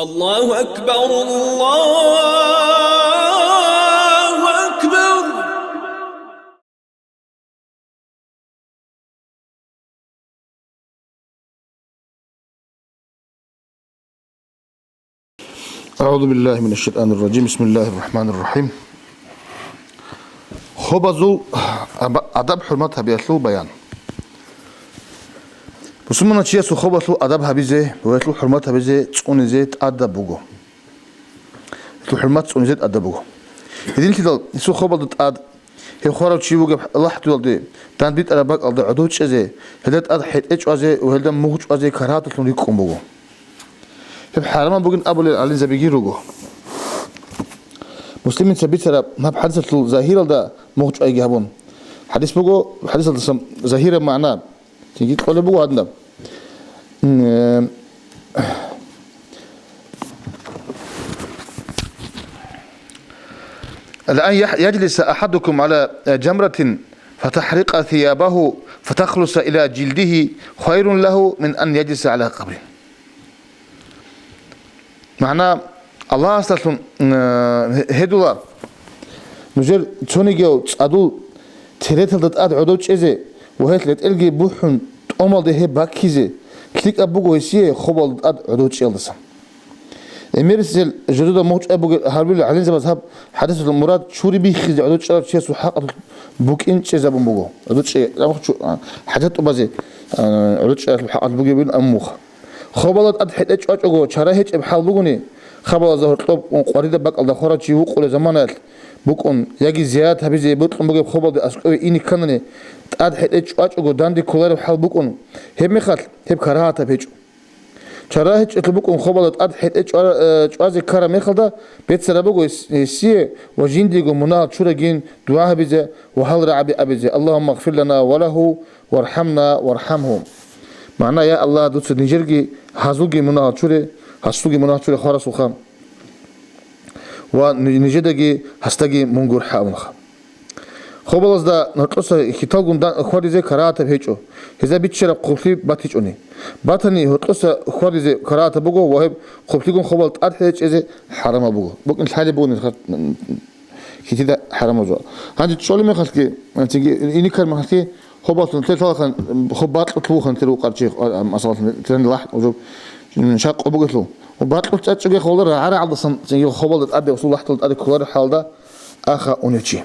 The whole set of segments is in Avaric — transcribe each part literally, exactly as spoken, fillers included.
الله أكبر، الله أكبر. أعوذ بالله من الشيطان الرجيم. بسم الله الرحمن الرحيم. Хобазул аба-, адаб-хӀурмат гьабиялъул баян. Бусурманчиясул хобалъул адаб гьабизе ва гьелъул хӀурмат гьабизе цӀунизе тӀадаб буго. Гьелъул хӀурмат цӀунизе тӀадаб буго. Гьединлъидал гьесул хобалда тӀад, гьев хварав чи вугеб лахӀдуялде, дандбитӀараб бакӀалда гӀодов чӀезе, гьелда тӀад хӀетӀе чӀвазе ва гьелда мугъ чӀвазе карагьаталъун рикӀкӀун буго. Гьеб хӀарамаб бугин абулел гӀалимзабиги руго. Муслимица бицараб гьаб хӀадисалъул загьиралда мугъ чӀвайги гьабун. ХӀадис буго, хӀадисалдасан загьираб магӀна цинги кьолеб буго гьадинаб. М, э, لأن يح-، يجلس أحدكم على جمرة فتحرق ثيابه فتخلص إلى جلده خير له من أن يجلس على قبر. МагӀна, Аллагьасдалъун, э, гьедула, нужер цонигияв цӀадул тереталда тӀад гӀодов чӀезе ва гьелъ ретӀелги бухӀун тӀомалде гьеб баккизе, лъикӀаб буго гьесие хобалда тӀад гӀодов чӀеялдасан. ГӀемерисел жодода мугъ чӀвай бугеб гьарулел гӀалимзабаз гьаб хӀадисалъул мурад чури биххизе гӀодов чӀарав чиясул хӀакъалъулъ букӀин чӀезабун буго. ГӀодов чӀе-, а, хӀажат тӀубазе, а, гӀодов чӀаралъул хӀакъалъулъ бугебин аммуха. Хобалда тӀад хӀетӀе чӀвачӀого чара гьечӀеб хӀал бугони, хабалазда гьоркьоб къваридаб бакӀалда хварав чи вукъулеб заманаялъ букӀун, яги зиярат гьабизе бокьун бугеб хобалде аскӀове ине кканани, тӀад хӀетӀе чӀвачӀого данде кколареб хӀал букӀун, гьебмехалъ гьеб карагьатаб гьечӀо. Чара гьечӀелъул букӀун хобалда тӀад хӀетӀе чӀвара-, э, чӀвазе ккараб мехалда бецараб буго гьес-, гьесие ва жиндиего мунагьал чурагин дугӀа гьабизе ва гьал рагӀаби абизе: «Аллагьумма гъфир лана ва лагьу, вархӀамна, вархӀамгьу». МагӀна: «Я Аллагь, дуца нижерги гьазулги мунагьал чуре, гьасулги мунагьал чуре хварасулха, ва ни-, нижедаги гьасдаги мун гурхӀа», – абунха. Хобалазда гьоркьоса хьиталгун дан-, хьвадизе карагьатаб гьечӀо, гьезда биччараб хъублъи батичӀони. Батани, гьоркьоса хьвадизе карагьатаб буго ва гьеб хъублъигун хобал тӀад хӀечӀезе хӀарамаб буго. БукӀин лъалеб бугони хитида хӀарамаб жо. Гьанже чӀолеб мехалъги, цинги иниккараб мехалъги, хобаллъун лъелъалахан, хоб бакьулъ вухан тир вукъарчи, а, а, масалалъ, тиран лахӀ, уже, м, шакъо бугелъул. Хоб бакьулъ чӀачӀуге холда рагӀа-рагӀалдасан цинги хобалда тӀаде, усул лахӀдалда тӀаде кколареб хӀалда аха унев чи.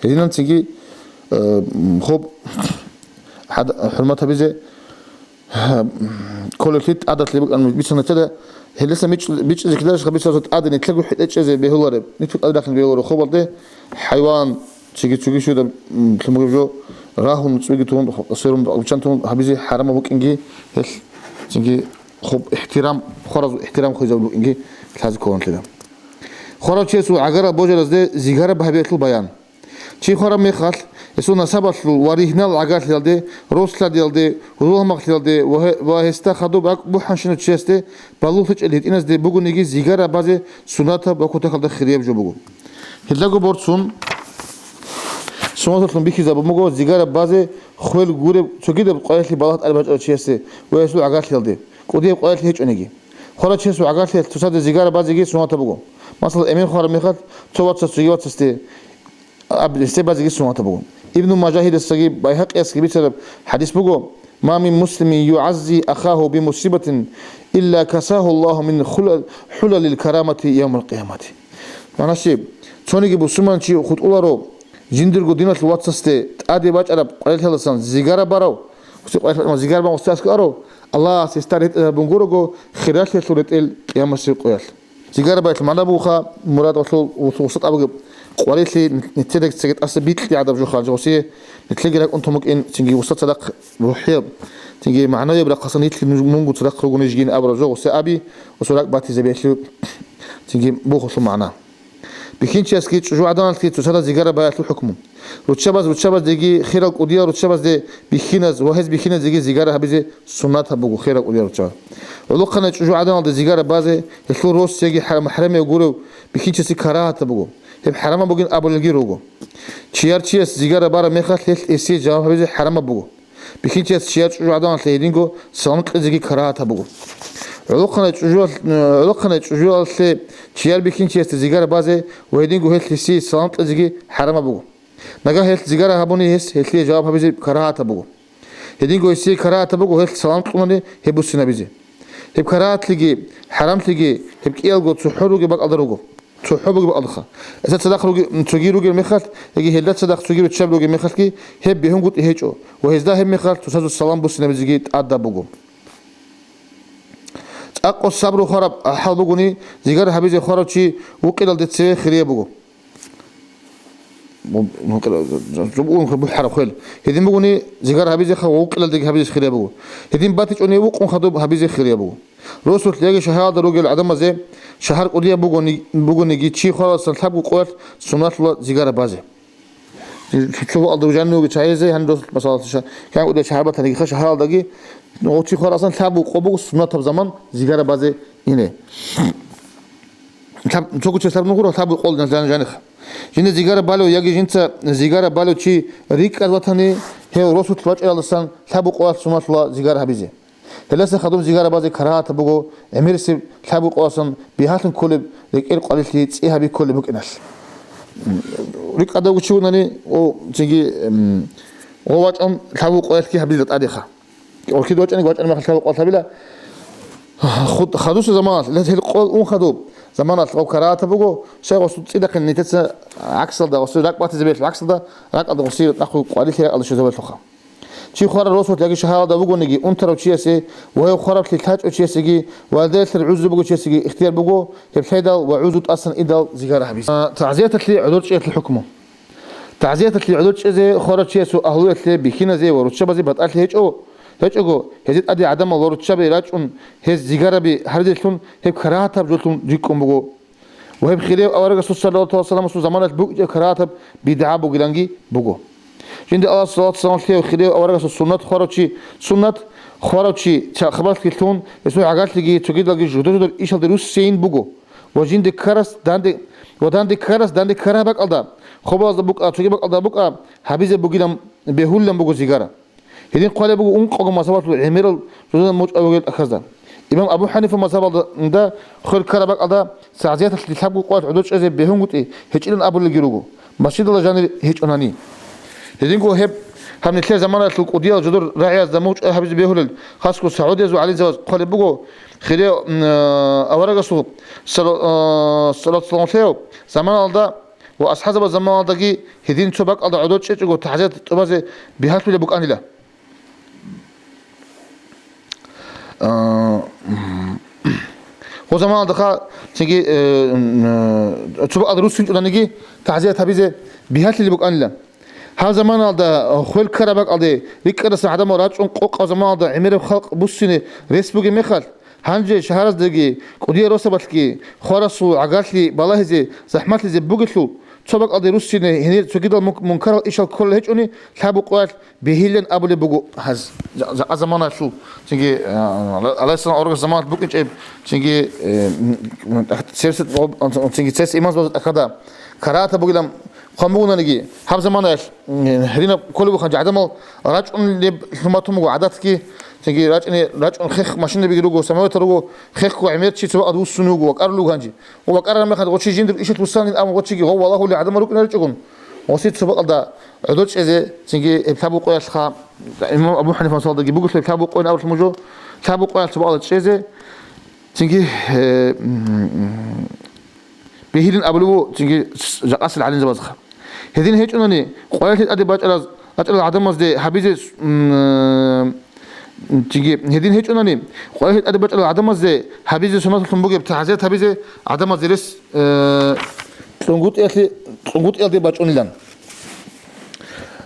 Гьединан цинги, э, м, хоб хӀад-, хӀурмат гьабизе, Кколелъи тӀадалъи букӀан бицунатила, гьелдаса мич-, бичӀчӀизе кидараха бицарасул тӀаде нилъего хӀетӀе чӀезе бегьулареб, нилъго тӀаде рахъин бегьуларо хобалде, хӀайван, чиги цуги щведаб, м, лъумугеб жо, рагьун цӀуги тун, сверун бичан тун гьабизе хӀарамаб букӀинги, гьелъ цинги хоб ихтирам, хваразул ихтирам хвезаб букӀинги лъазе кколанлъила. Хварав чиясул гӀагарал божаразде зигараб гьабиялъул баян. Чи хвараб мехалъ, гьесул насабалъул ва ригьнал гӀагарлъиялде, рослъадиялде, гьурул гьамахълъиялде ва гье-, ва гьесда хадуб ракӀ бухӀанщинав чиясде балугълъи чӀел гьитӀиназде бугониги зигараб базе суннатаб ва кутакалда хирияб жо буго. Гьелдаго борцун суннаталъун бихьизабун буго зигараб базе хвел гуреб цогидаб къварилъи балагь тӀаде бачӀарав чиясде ва гьесул гӀагарлъиялде, кӀудияб къварилъи гьечӀониги. Хварав чиясул гӀагарлъиялъ цоцазде зигараб базеги суннатаб буго. Масала, эмен хвараб мехалъ цо вацас цоги вацасде аб-, гьесде базеги суннатаб буго. Ибну Мажагьидасаги Байгьакъиясги бицараб хӀадис буго: «Ма мин муслимин югӀаззи ахаху бимусибатин, илла касаху Аллагьу мин хула-, хӀулалил карамати явмал къиямати». Манаси, цониги бусурманчи хутӀуларо, жиндирго диналъул вацасде тӀаде бачӀараб къварилъиялдасан зигараб барав, гьесул къварилъи-, зигараб бан гьесда аскӀов арав, Аллагьас гьесда ретӀизабун гурого хиралъиялъул ретӀел къиямасеб къоялъ. Зигарабаялъул магӀна бугоха, мурад гьалъул гьесул гьесда тӀад бугеб къварилъи нилъеда цеги тӀаса бикьи гӀадаб жо хал жо гьесие, нилъеги ракӀун тун букӀин, цинги гьесда цадахъ рухӀияб, цинги магӀнаяб рахъалъан нилъги нуж-, мунго цадахъ ругони жигин абураб жо гьесие аби, гьесул ракӀ батизабиялъул, цинги буго гьелъул магӀна. Бихьинчиясги чӀужугӀаданалъги цоцазда зигарабаялъул хӀукму. Руччабаз руччабаздеги хирал кӀудиял руччабазде бихьиназ ва гьез бихьиназеги зигара гьабизе суннатаб буго хирал кӀудиял руччабаз. ГӀолохъанай чӀужугӀаданалде зигара базе, гьелъул рос яги хӀар-, мухӀрамияв гурев бихьинчиясе карагьатаб буго. Гьеб хӀарамаб бугин абулелги руго. Чияр чияс зигара бараб мехалъ гьелъ гьесие жаваб гьабизе хӀарамаб буго. Бихьинчияс чияр чӀужугӀаданалъе гьединго салам кьезеги карагьатаб буго. ГӀолохъанай чӀужуялъ-, гӀолохъанай чӀужуялъе чияр бихьинчиясда зигара базе ва гьединго гьелъ гьесие салам кьезеги хӀарамаб буго. Нагагь гьелъ зигара гьабуни гьес гьелъие жаваб гьабизе карагьатаб буго. Гьединго гьесие карагьатаб буго гьелъ салам кьунани гьеб буссинабизе. Гьеб карагьатлъиги, хӀарамлъиги гьеб кӀиялго цохӀо ругеб бакӀалда руго. ЦохӀо бугеб бакӀалдаха. Гьесда цадахъ руги-, цоги ругел мехалъ, яги гьелда цадахъ цоги руччаби ругел мехалъги гьеб бегьунгутӀи гьечӀо ва гьезда гьеб мехалъ цоцазул салам буссинабизеги тӀадаб буго. ЦӀакъго сабру хвараб хӀал бугони, зигара гьабизе хварав чи вукъилалде цеве хирияб буго. Бу-, бу-, бухӀараб хвел. Гьедин бугони, зигара гьабизеха ва вукъилалдеги гьабизе хирияб буго. Гьедин батичӀони вукъун хадуб гьабизе хирияб буго. Росулъ яги шагьаралда ругел гӀадамазе шагьар кӀудияб бугони, бугониги чи хваралсан лъабго къоялъ суннатлъула зигара базе. Цо-, цо вукъалда жанивги чагьизе, гьаниб росулъ масалалъ ша-, кӀан кӀудияб шагьар батанигиха шагьаралдаги, гъов чи хваралсан лъабго къо буго суннатаб заман зигара базе ине. Лъаб-, цого чияс лъаб нугъура лъабго къо жан-, жаниха. Жинда зигара балев яги жинца зигара балев чи рикӀкӀад ватани, гьев росулъ вачӀаралдасан лъабго къоялъ суннатлъула зигара гьабизе. Гьелдаса хадуб зигара базе карагьатаб буго гӀемерисеб лъабго къоялъан бигьалъун кколеб рекӀел къварилъи цӀи гьаби кколеб букӀиналъ. РикӀкӀадавго чи вунани, о, цинги, м, о, вачӀун лъабго къоялъги гьабила тӀадеха. Оркид вачӀаниги вачӀани махалъ лъабго къоялъ гьабила. Худ-, хадуса заманалъ, гьел къоялъ ун хадуб заманалъ гъаб карагьатаб буго, щай гъосул цӀидахъин нитеца гӀаксалда, гъосул ракӀ батизе бегьлъ гӀаксалда, ракӀалда гъосие нахъе къварилъи ракӀалда щвезе бегьлъуха. Чи хварал росулъ яги шагьаралда вугониги, унтарав чиясе ва гьев хвараблъи лъачӀев чиясеги ва гьелда гӀузру бугев чиясеги ихтияр буго гьеб лъайдал ва гӀузру тӀасан идал зигара гьабизе. А, тагӀзияталъе гӀодор чӀеялъе хӀукму. ТагӀзияталъе гӀодор чӀезе хварав чиясул агьлуялъе, бихьиназе ва руччабазе батӀалъи гьечӀо, гьечӀого, гьезие тӀаде гӀадамал ва руччаби рачӀун гьез зигараби гьаризелъун гьеб карагьатаб жолъун рикӀкӀун буго. Ва гьеб хирияв аварагасул саллаллагьу гӀалайгьи ва салламасул заманалъ букӀинчӀеб карагьатаб бидгӀа бугиланги буго. Жинда Аллагьас саллаллагьу гӀалайгьи ва саллам лъеяв хирияв аварагасул суннат хварав чи, суннат хварав чи чахъбалъги лъун, гьесул гӀагарлъиги цогидалги жидер-жидер ишалде руссейин буго. Ва жинде ккарас данде, ва данде ккарас данде ккараб бакӀалда, хобалазда букӀа, цоги бакӀалда букӀа, гьабизе бугилан бегьулилан буго зигара. Гьедин хъвалеб буго ункъого мазгьабалъул гӀемерал жузан мучӀаб бугел тӀахьазда. Имам Абу ХӀанифа мазгьабалда хвел ккараб бакӀалда тагӀзияталъе лъабго къоялъ гӀодор чӀезе бегьунгутӀи гьечӀилан абулелги руго, масжидалда жанир гьечӀонани. Гьединго гьеб гьаб нилъер заманаялъул кӀудиял жодор рагӀиязда мучӀа гьабизе бегьулел, хасго сагӀудиязул гӀалимзабаз хъвалеб буго, хире, м, а, аварагасул сала-, а, салат-салам лъеяв заманалда ва асхӀабзабаз заманалдаги гьедин цо бакӀалда гӀодор чӀечӀого тагӀзият тӀубазе бигьалъулеб букӀанила. А, гьо заманалдаха цинги, э, м, э, цо бакӀалда руссинчӀонаниги тагӀзият гьабизе бигьалъилеб букӀанила. Гьаб заманалда хвел ккараб бакӀалде рикӀкӀадасан гӀадамал рачӀун къокъаб заманалда гӀемераб халкъ буссине рес бугеб мехалъ, гьанже шагьараздаги кӀудиял росабалъги хварасул гӀагарлъи балагьизе, захӀмалъизе бугелъул, цо бакӀалде руссине гьенир цогидал мун-, мункарал ишал кколел гьечӀони, лъабго къоялъ бегьилан абулеб буго гьаз. Жа-, жакъа заманаялъул, цинги, а, гӀалайгьиссалам аварагас заманалъ букӀинчӀеб, цинги, э, м, м, церес-, цинги церес имамзабазда тӀахьазда карагьатаб бугилан хъван бугонаниги, гьаб заманаялъ, м, гьединаб кколеб бухъанчи гӀадамал рачӀунеб лъуматун буго гӀадатги, цинги рачӀине, рачӀун хех машинабиги руго, самолетал руго, хехго гӀемер чи цо бакӀалда вуссун вуго, вакӀарулев гьанже. Ва вакӀарараб мехалда гъо чи жиндир ишалъ вуссанин, амма гъо чиги гъов валагьулел гӀадамал рукӀинаричӀогун, гъосие цо бакӀалда гӀодор чӀезе, цинги гьеб лъабго къоялъха, имам Абу ХӀанифа масалдаги бугелъул лъабго къоян абулеб мужо, лъабго къоялъ цо бакӀалда чӀезе, цинги, э, м, м, бегьилин абулеб буго, цинги с-, жакъасел гӀалимзабазха. Гьедин гьечӀунани, къоялъе тӀаде бачӀараз-, бачӀарал гӀадамазде гьабизе, м, э, цинги гьедин гьечӀунани, къоялъе тӀаде бачӀарал гӀадамазде гьабизе суннаталъун бугеб тагӀзият гьабизе гӀадамазде рес, э, кьунгутӀиялъе, кьунгутӀиялде бачӀунилан.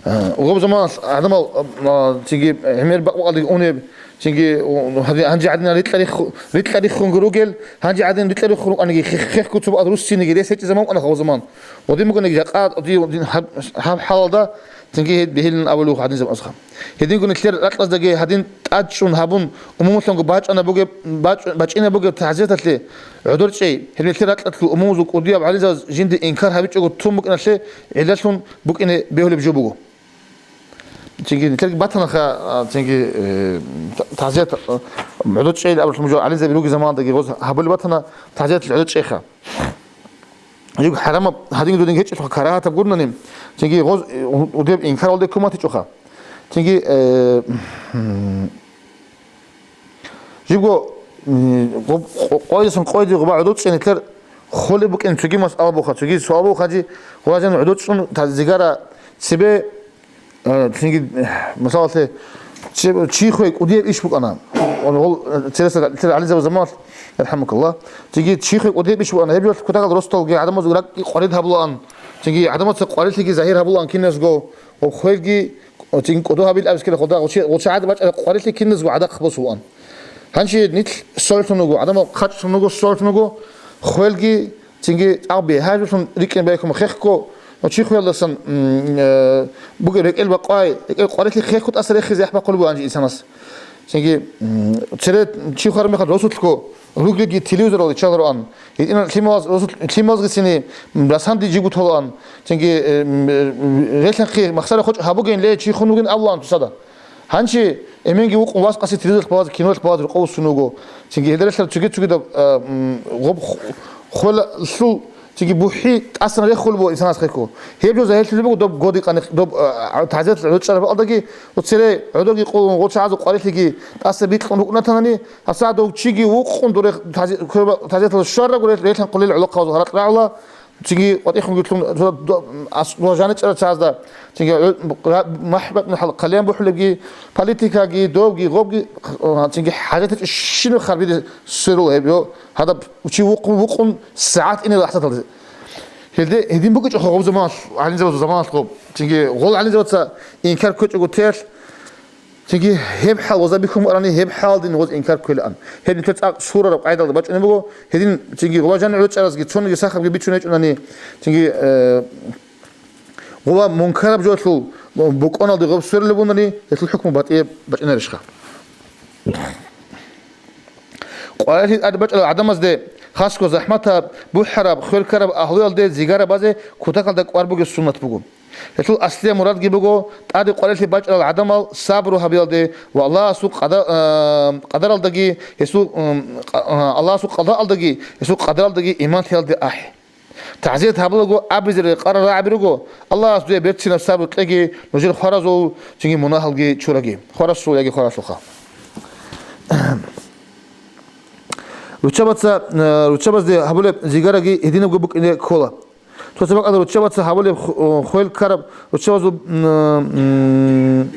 Э, гъоб заманалъ гӀадамал, а, цинги гӀемер бакъ-бакъалде унеб, цинги, у, гьади-, гьанже гьадинал рикьа-рихх-, рикьа-риххунги ругел, гьанже гьадин рикьа-риххун рукӀаниги хех-, хехго цо бакӀалда руссиниги рес гьечӀеб заман вукӀана гъоб заман. Гъодин бугониги жакъа, гъодин, гьаб, гьаб хӀалалда цинги гьеб бегьилин абулев гьадин заман асха. Гьединго нилъер ракьаздаги гьадин тӀадчӀун гьабун, умумулъанго бачӀана бугеб, бачӀ-, бачӀина бугеб тагӀзияталъе гӀодор чӀей, гьеб нилъер ракьалъул умумузул кӀудияб гӀалимзабаз жинде инкар гьабичӀого тун букӀиналъе гӀиллалъун букӀине бегьулеб жо буго. цинги нилъерги батанаха, а, цинги, э, та-, тазият, а, гӀодов чӀейил абуралъун жо гӀалимзаби руги заманалдаги гъоз гьабулеб батана, тазиятал гӀодов чӀейха. Жиб хӀарамаб гьадин дудин гьечӀелъулха, карагьатаб гурнани, цинги гъоз, э, у-, удеб инкаралде куматичӀоха. Цинги, э, Жибго, м, гъоб-, къо-, къойдасан къойде гъоба гӀодов чӀене нилъер холеб букӀин цоги масъала буха, цоги суал буха жи, гъоба жан гӀодов чӀун та зигара цебе, э, цинги, э, масалалъе, чи, чи хвей кӀудияб иш букӀана. Гъол, э, цересда нилъер гӀалимзаби заманалъ, ярхӀамукаллагь. Цинги чи хвей кӀудияб иш букӀана. Гьеб жолъ кутакал росдалги гӀадамаз ракӀги къварид гьабулаан. Цинги гӀадамаца къварилъиги загьир гьабулаан киназго, ва хвелги Цин кӀодо гьабил абискӀила худа, гъучи-, гъучагӀад бачӀараб къварилъи киназго гӀадахъ босулаан. Гьанже нилъ сольлъун вуго, гӀадамал хъачӀлъун вуго, сольлъун вуго, хвелги, цинги тӀагъби, гьажулъун рикӀкӀин байхъума хехго, чи хвелдасан, м, э, бугеб рекӀел бакъвай, рекӀел къварилъи хехго тӀаса рехизе яхӀ бахъулеб бугӀанчи инсанас. Цинги, м, цере чи хвараб мехалъ росулъго ругелги телевизорал иччалароан. ГьитӀинал лъималаз росулъ-, лъималазгицини расанди жигу толаан. Цинги, э, м, э, релъанхъи махсара хочӀ гьабугейин ле, чи хун вугин абулаан тусада. Гьанчи эменги вукъун вас къаси телевизоралъ балаз, кинолъ балаз рукъовуссун вуго. Цинги гьелда релълъараб цоги-цогидаб, э, м, гъоб ху-, хвелалъул Цинги бухӀи тӀасан рехулеб буго инсанас хехго. Гьеб жо загьирлъулеб буго доб годи къаних-, доб, а, а, тазиятал гӀодчӀараб бакӀалдаги, цере гӀодорги къулун, гъочагӀазул къварилъиги тӀаса бикьун рукӀунатанани, гьасда дов чиги вукъун дуре тази-, кверба-, тазиятал щварабго рел-, релъанхъулел гӀолохъабазул гьаракь рагӀула, цинги къватӀихун гутлъун, до-, до-, ас-, до жаничӀарал чагӀазда, цинги гӀо-, ра-, махӀбат-, хӀал-, хъалиян бухӀулебги, политикаги, довги, гъобги, а, цинги хӀажатичӀеб щинаб харбиде сверула гьеб, гьо, гьадаб чи вукъун, вукъун сагӀат ине лахӀзаталде. Гьелде гьедин букӀичӀоха гъоб заманалъ, гӀалимзабазул заманалъ гъоб. Цинги гъол гӀалимзабаца инкар ккечӀого теялъ, цинги гьеб хӀал гъоза бихьун букӀарани, гьеб хӀалдин гъоз инкар кквелаан. Гьеб нилъер цӀакъ сурараб къайдалда бачӀунеб буго, гьедин цинги гъоба жанигӀлу чӀаразги цониги сахабги бичун гьечӀунани, цинги, э, гъоба мункараб жоялъул букӀоналде гъоб сверулеб бунани, гьелъул хӀукму батӀияб бачӀунарищха? Къварилъи тӀад бачӀарал гӀадамазде, хасго захӀматаб, бухӀараб, хвел ккараб агьлуялде зигара базе кутакалда кӀвар бугеб суннат буго. Гьелъул аслияб мурадги буго, тӀаде къварилъи бачӀарал гӀадамал сабру гьабиялде ва Аллагьасул къада-, а, къадаралдаги гьесул, м, къа-, а, Аллагьасул къадаалдаги гьесул къадаралдаги иман лъиялде ахӀи. ТагӀзият гьабулаго абизе рекъарал рагӀаби руго, Аллагьас дуе берцинаб сабру кьеги, нужер хваразул цинги мунагьалги чураги. Хварасул яги хваралъулха. Руччабаца, э, руччабазде гьабулеб зигараги гьединабго букӀине ккола. Цоцебакъала руччабаца гьабулеб ху-, хвел ккараб руччабазул, м, м,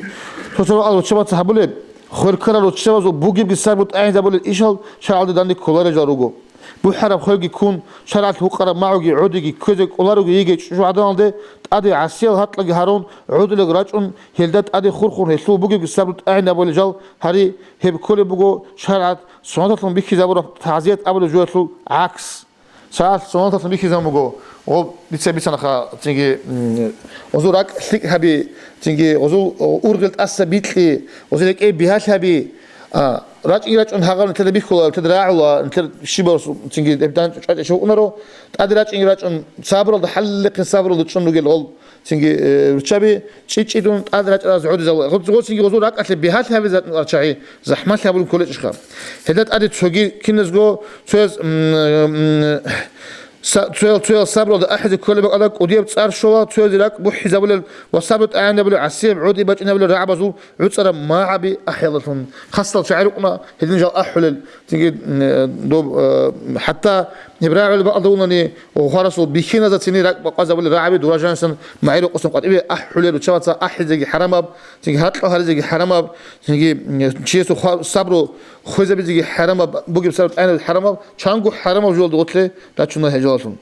цоцебакъала руччабаца гьабулеб хвел ккарал руччабазул бугебги сабру тӀагӀинабулел ишал шаргӀалде данде кколарел жал руго. БухӀараб хвелги ккун, шаргӀалъ гьукъараб магӀуги гӀодиги кквезе кӀоларуги йигей чӀужугӀаданалде тӀаде гӀасиял гьакъаги гьарун, гӀодулел рачӀун, гьелда тӀаде хурхун гьелъул бугебги сабру тӀагӀинабулел жал гьари, гьеб кколеб буго шаргӀат суннаталъун бихьизабураб тагӀзият абулеб жоялъул гӀакс. ШаргӀат суннаталъун бихьизабун буго, гъоб дица бицанаха, цинги, м, гъозул ракӀ лъикӀ гьаби, цинги гъозул ургъел тӀаса бикьи, гъозул рекӀее бигьалъ гьаби, А, рачӀин-рачӀун гьагъаб нилъеда бихьула, нилъеда рагӀула, нилъер щибаб цинги гьеб дандчӀвачӀищ вукӀунаро, тӀаде рачӀин-рачӀун сабралда, хӀаллихъин сабралда чӀун ругел гъол цинги, э, руччаби, чӀи-чӀидун тӀаде рачӀараз гӀодизабула. Гъо-, гъо цинги гъозул ракӀалъе бигьалъ гьабизе арчагӀи, захӀмалъи гьабулеб кколечӀищха. Гьелда тӀаде цоги киназго цояз, м, м, Са-, цоял, цоял сабралда ахӀизе кколеб бакӀалда кӀудияб цӀар щола, цоязе ракӀ бухӀизабулел ва сабру тӀагӀинабулел гӀасияб гӀодие бачӀинабулел рагӀабазул гӀуцӀараб магӀаби ахӀиялдалъун. Хасал чагӀи рукӀуна гьедин жал ахӀулел, цинги, м, доб, э, хӀатта гьеб рагӀулеб бакӀалда унани ва хварасул бихьиназда цини ракӀ бакъвазабулел рагӀаби дуражанисан магӀи рукъусан къватӀибе ахӀулел руччабаца ахӀизеги хӀарамаб, цинги гьаркьал гьаризеги хӀарамаб, цинги, м, чиясул хва-, сабру хвезабизеги хӀарамаб, бугеб сабру тӀагӀинабизе хӀарамаб, чанго хӀарамаб жолалда гъорлъе рачуна гьел жалалъун.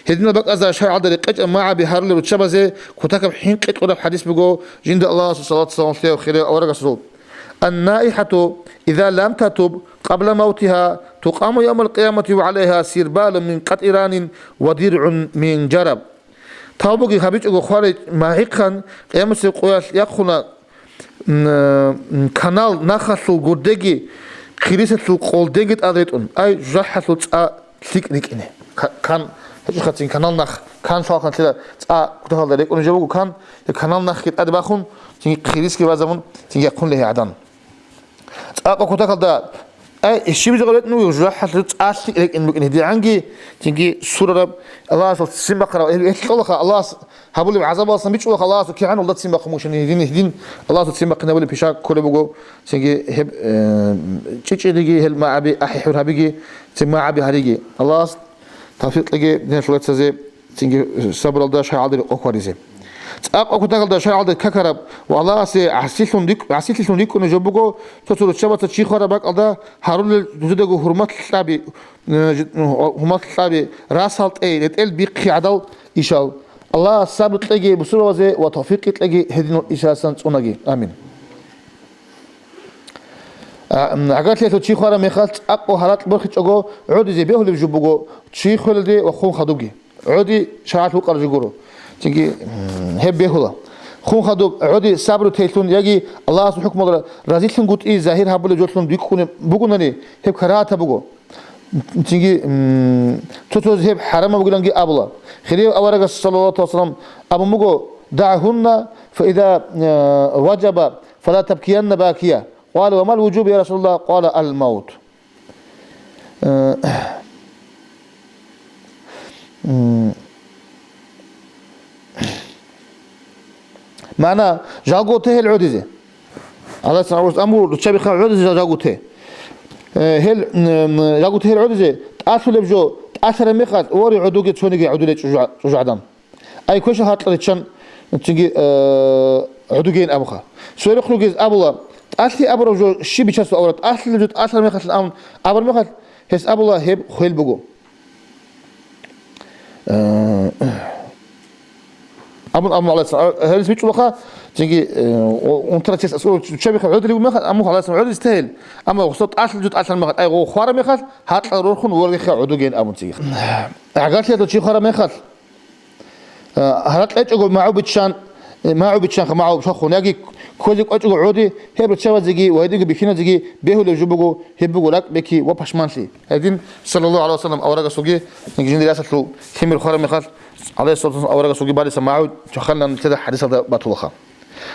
Гьединал бакӀазда шаргӀалда рекъечӀеб магӀаби гьарулел руччабазе кутакаб хӀинкъи кьураб хӀадис буго, жинда Аллагьасул салат-салам лъеяв хирияв аварагасул: «Ан-наихӀату иза лам татуб къабла мавтиха, тукъаму явмал къиямати ва гӀалайха сирбалун мин къатӀиранин ва диргӀун мин жараб». Тавбуги гьабичӀого хварай магӀихъан, къиямасеб къоялъ яхъуна, м, м, канал нахалъул гурдеги, хирисалъул къолдеги тӀад ретӀун, ай, жужахӀалъул цӀа лъикӀ рикӀине. Ка-, кан, гьечӀохъацин канал нах, кан лъалхъанлъила цӀа кутакалда рекӀунеб жо буго кан, я канал нахги тӀаде бахун, цинги хирисги базабун, цинги яхъун легьи гӀадан. ЦӀакъа кутакалда, ай, щибизе гъорекь нугев жужахӀалъур цӀалъи рекӀин букӀин гьедигӀанги, цинги сурараб Аллагьасул ццин бахъараб, гьел, гьел кьолаха Аллагьас гьабулеб гӀазабаласан бичӀчӀулаха Аллагьасул кигӀан улда ццин бахъун мушани гьедин, гьедин Аллагьасул ццин бахъинабулеб пиша кколеб буго, цинги гьеб, э, чӀичӀириги, гьел магӀаби ахӀи-хӀур гьабиги, цин магӀаби гьариги. Аллагьас тавфикъ кьеги, динал вацазе. Цинги сабралда шаргӀалда рекъон хьваризе. ЦӀакъ ва кутакалда шаргӀалда какараб ва Аллагьасе гӀасилъун рикӀ-, гӀасилъилъун рикӀкӀунеб жо буго, цо-цо руччабаца чи хвараб бакӀалда гьарулел жидедаго гьурмат кьаби, э, жи-, гьурмат кьаби, расал тӀей, ретӀел бихъи гӀадал ишал. Аллагьас сабру кьеги бусурбабазе ва тавфикъ кьеги гьединал ишалъан цӀунаги. Амин. А, м, гӀагарлъиялъул чи хвараб мехалъ, цӀакъго гьаракь борхичӀого гӀодизе бегьулеб жо буго, чи хвелалде ва хун хадубги. ГӀоди шаргӀалъ вукъараб жо гуро. Цинги, м, гьеб бегьула. Хун хадуб гӀоди сабру тейлъун яги Аллагьасул хӀукмалда разилъунгутӀи загьир гьабулеб жолъун рикӀкӀунеб бугони, гьеб карагьатаб буго. Цинги, м, цо-цояз гьеб хӀарамаб бугиланги абула. Хирияб аварагас, саллаллагьу гӀалайгьи ва саллам, абун буго: «ДагӀгьунна, фаиза, э, важаба, фала табкиянна бакия». Къала: «Ва мал вужуб, я Расулаллагь?» Къала: «Ал-маут». Э, м, МагӀна, жалго те гьел гӀодизе. Аллагьас гьавурас амру, руччаби хъа гӀодизе жал-, жалго те. Э, гьел, м, жалго те гьел гӀодизе, тӀалъулеб жо, тӀалъараб мехалъ, воре, гӀодуге цониги гӀодулей чӀужу-, чӀужугӀадан. Ай, квешал гьаркьа риччан, цинги, э, гӀодугейин абуха. Сверухъ ругез абула, тӀалъи абураб жо щиб бичасул авара, тӀалъулеб жо тӀалъараб мехалъ абун, абураб мехалъ, гьес абула, гьеб хвел буго. Э, абун, абун, гьалас, а, гьелис бичӀчӀулаха, цинги, э, о-, унтарас чияс асур чуча мехалъ гӀодулев мехалъ, амма гьалас гӀодулес тегьил. Амма гъусал тӀалъул жо тӀалъан мехалъ, ай, гъо хвара мехалъ, гьакьал рорхун воргехъе гӀодуген абун цинги. ГӀагарлъиялъул чи хвара мехалъ, э, гьаракь кьечӀого магӀу биччан, э, магӀу биччанха, магӀу шахун, яги ккозе кӀвечӀого гӀоди, гьеб руччабазеги ва гьединго бихьиназеги бегьулеб жо буго, гьеб буго ракӀ бекки ва пашманлъи. Гьедин, саллаллагьу гӀалайгьи ва саллам, аварагасулги, жиндир ясалъул лъимер хвараб мехалъ, гӀалайгьиссалату вассалам, аварагасулги балиса магӀу чваханилан тӀаде хӀадисалда батулаха.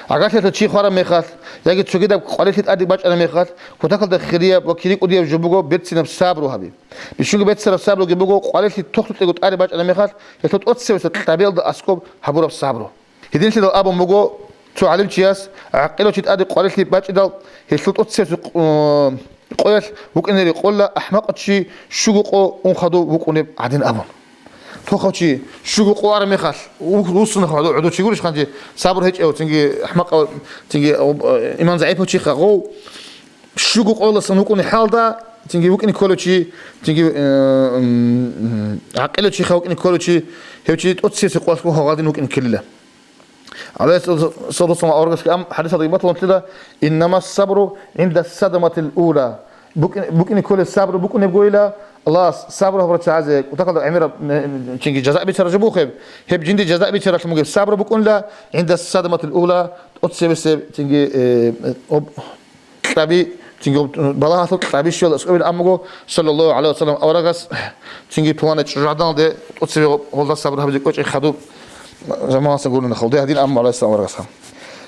ГӀагарлъиялъул чи хвараб мехалъ, яги цогидаб къварилъи тӀаде бачӀараб мехалъ, кутакалда хирияб ва кири кӀудияб жо буго берцинаб сабру гьаби. Бищунго берцинаб сабруги буго, къварилъи тохлъукьего тӀаде бачӀараб мехалъ, гьелъул тӀоцебесеб кьабиялда аскӀоб гьабураб сабру. Гьединлъидал абун буго цо гӀалимчияс, гӀакъилав чи тӀаде къварилъи бачӀидал, гьелъул тӀоцебесеб, э, къоялъ вукӀине рекъола ахӀмакъав чи щуго къо ун хадув вукӀунеб гӀадин абун. Тохав чи щуго къо араб мехалъ, у-, вуссун хадув гӀодов чи гурищ ханчи, сабур гьечӀев, цинги ахӀмакъав, цинги, э, иман загӀипав чи хагъов, щуго къоялдасан вукӀунеб хӀалда, цинги вукӀине кколев чи, цинги, э, м, гӀакъилав чи хавукӀине кколев чи, гьев чи тӀоцебесеб къоялъ гьагъадин вукӀине ккелила. ГӀалайгьиссалату вассалам аварагасги ам хӀадисалда батуланлъила: «Иннама сабру гӀинда садаматил ула». БукӀин-, букӀине кколеб сабру букӀунебгойила, Аллагьас сабру гьабурав чагӀазе кутакалда гӀемераб, э, чинги жаза бицараб жо бугеб, гьеб жинди жаза бицараблъун бугеб сабру букӀунила, гӀинда садаматил ула, тӀоцебесеб, чинги, э, об-, кьаби, цинги балагьалъул кьаби щвел аскӀобил аммаго, саллаллагьу гӀалайгьи ва саллам, аварагас цинги пуланай чӀужугӀаданалде тӀоцебе гъолда сабур гьабизе кӀочӀей хадуб заманалъа гурони халде гьадин амма гӀалайгьиссалам аварагасха.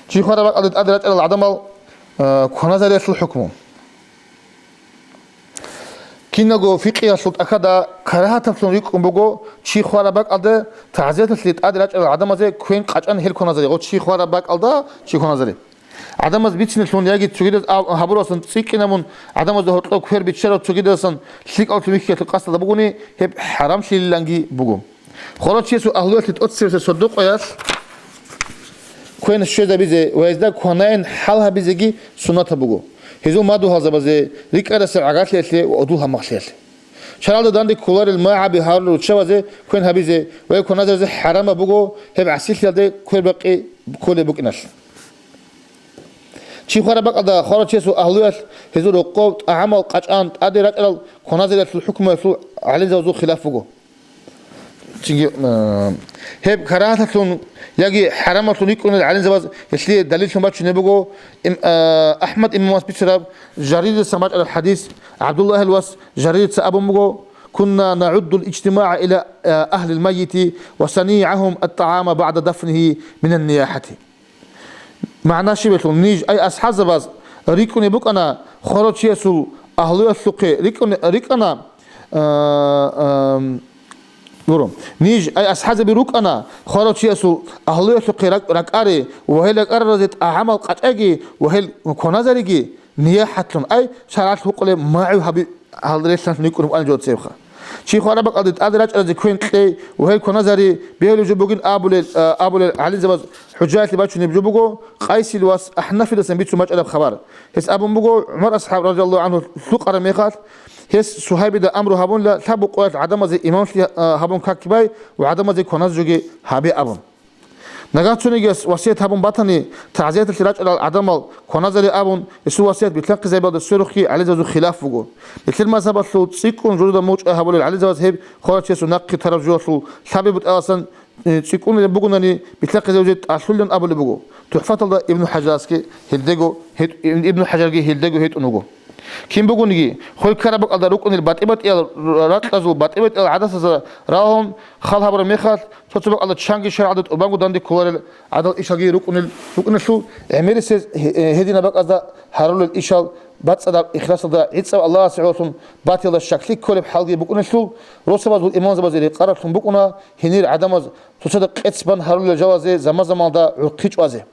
Чи хвараб бакӀалде тӀаде рачӀарал гӀадамал, э, кваназариялъул хӀукму. Киналго фикъгьиялъул тӀахьазда карагьатаблъун рикӀкӀун буго, чи хвараб бакӀалде тагӀзияталъе тӀаде рачӀарал гӀадамазе квен къачӀан гьел кваназари, гъо чи хвараб бакӀалда чи кваназари. ГӀадамаз бицинеблъун яги цогидаз аб-, гьабуралсан цӀикӀкӀинабун, гӀадамазда гьоркьоб квер биччарав цогидасан лъикӀавлъун вихьиялъул къасдалда бугони, гьеб хӀарамлъилиланги буго. Хварав чиясул агьлуялъе тӀоцебесеб сордо-къоялъ квен щвезабизе ва гьезда кванайин хӀал гьабизеги суннатаб буго, гьезул мадугьалзабазе, рикӀкӀадасеб гӀагарлъиялъе ва удул гьамахълъиялъе. ШаргӀалда данде кколарел магӀаби гьарурал руччабазе квен гьабизе ва кваназаризе хӀарамаб буго гьеб гӀасилъиялде квер бакъи кколеб букӀиналъ. Чи хвараб бакӀалда хварав чиясул агьлуялъ гьезул рокъов тӀагӀамал къачӀан тӀаде рачӀарал кваназариялъул хӀукмуялъул гӀалимзабазул хилаф буго. Цинги, э, гьеб карагьаталъун яги хӀарамалъун рикӀкӀунел гӀалимзабаз гьелъие далиллъун бачунеб буго, им-, э, АхӀмад имамас бицараб Жариридасан бачӀараб хӀадис, ГӀабдуллагьил вас Жаририца абун буго: «Кунна нагӀуддул ижтимагӀа иля, э, агьлил маййити ва санигӀагьум ат-тагӀама багӀда дафнигьи минан нияхӀати». МагӀна щибелъул, ниж, ай асхӀабзабаз, рикӀкӀунеб букӀана хварав чиясул агьлуялъухъе, рикӀкӀуне-, рикӀкӀана, а, а, гуро, ниж, ай асхӀабзаби рукӀана хварав чиясул агьлуялъухъе ракӀ-, ракӀари ва гьел ракӀараразе тӀагӀамал къачӀаги ва гьел кваназариги, нияхӀатлъун, ай шаргӀалъ гьукъулеб магӀу гьаби-, гьал релълъанлъун йикӀун рукӀана жо цебха. Чи хвараб бакӀалде тӀаде рачӀаразе квен кьей ва гьел кваназари бегьулеб жо бугин абулел, а, абулел гӀалимзабаз хӀужаялъе бачунеб жо буго, Къайсил вас АхӀнафидасан бицун бачӀараб хабар. Гьес абун буго, ГӀумар асхӀаб, радияллагьу гӀангьу, лъукъараб мехалъ, гьес Сугьайбида амру гьабунила, лъаб къоялъ гӀадамазе имамлъи, а, гьабун как бай ва гӀадамазе кваназа жоги гьабе абун. Нагагь цонигияс васият гьабун батани, тагӀзияталъе рачӀарал гӀадамал кваназари абун, гьесул васият билълъанхъизабиялда сверухъги гӀалимзабазул хилаф буго. Нилъер мазгьабалъул цӀикӀкӀун журуда мучӀай гьабулел гӀалимзабаз гьеб хварав чиясул нахъе тараб жоялъул лъабе бутӀаласан, э, цӀикӀкӀунилан бугонани, билълъанхъизабизе тӀалъулилан абулеб буго. ТухӀфаталда Ибну ХӀажарасги гьелдего гьет-, Ибну ХӀажарги гьелдего гьетӀун вуго. Кин бугониги, хвел ккараб бакӀалда рукӀунел батӀи-батӀиял ракьазул батӀи-батӀиял гӀадатазда рагьун хал гьабураб мехалъ, цо-цо бакӀалда чанги шаргӀалда тӀубанго данде кколарел гӀадал ишалги рукӀунел, рукӀуналъул гӀемерисез гье-, гьединаб бакӀазда гьарулел ишал бацӀцӀадаб ихласалда гӀицӀаб Аллагьасе гӀололъун батиялда щаклъи кколеб хӀалги букӀуналъул, росабазул имамзабазе рекъараллъун букӀуна гьенир гӀадамаз цоцазда къец бан гьарулел жалазе заман-заманалда гӀурхъи чӀвазе.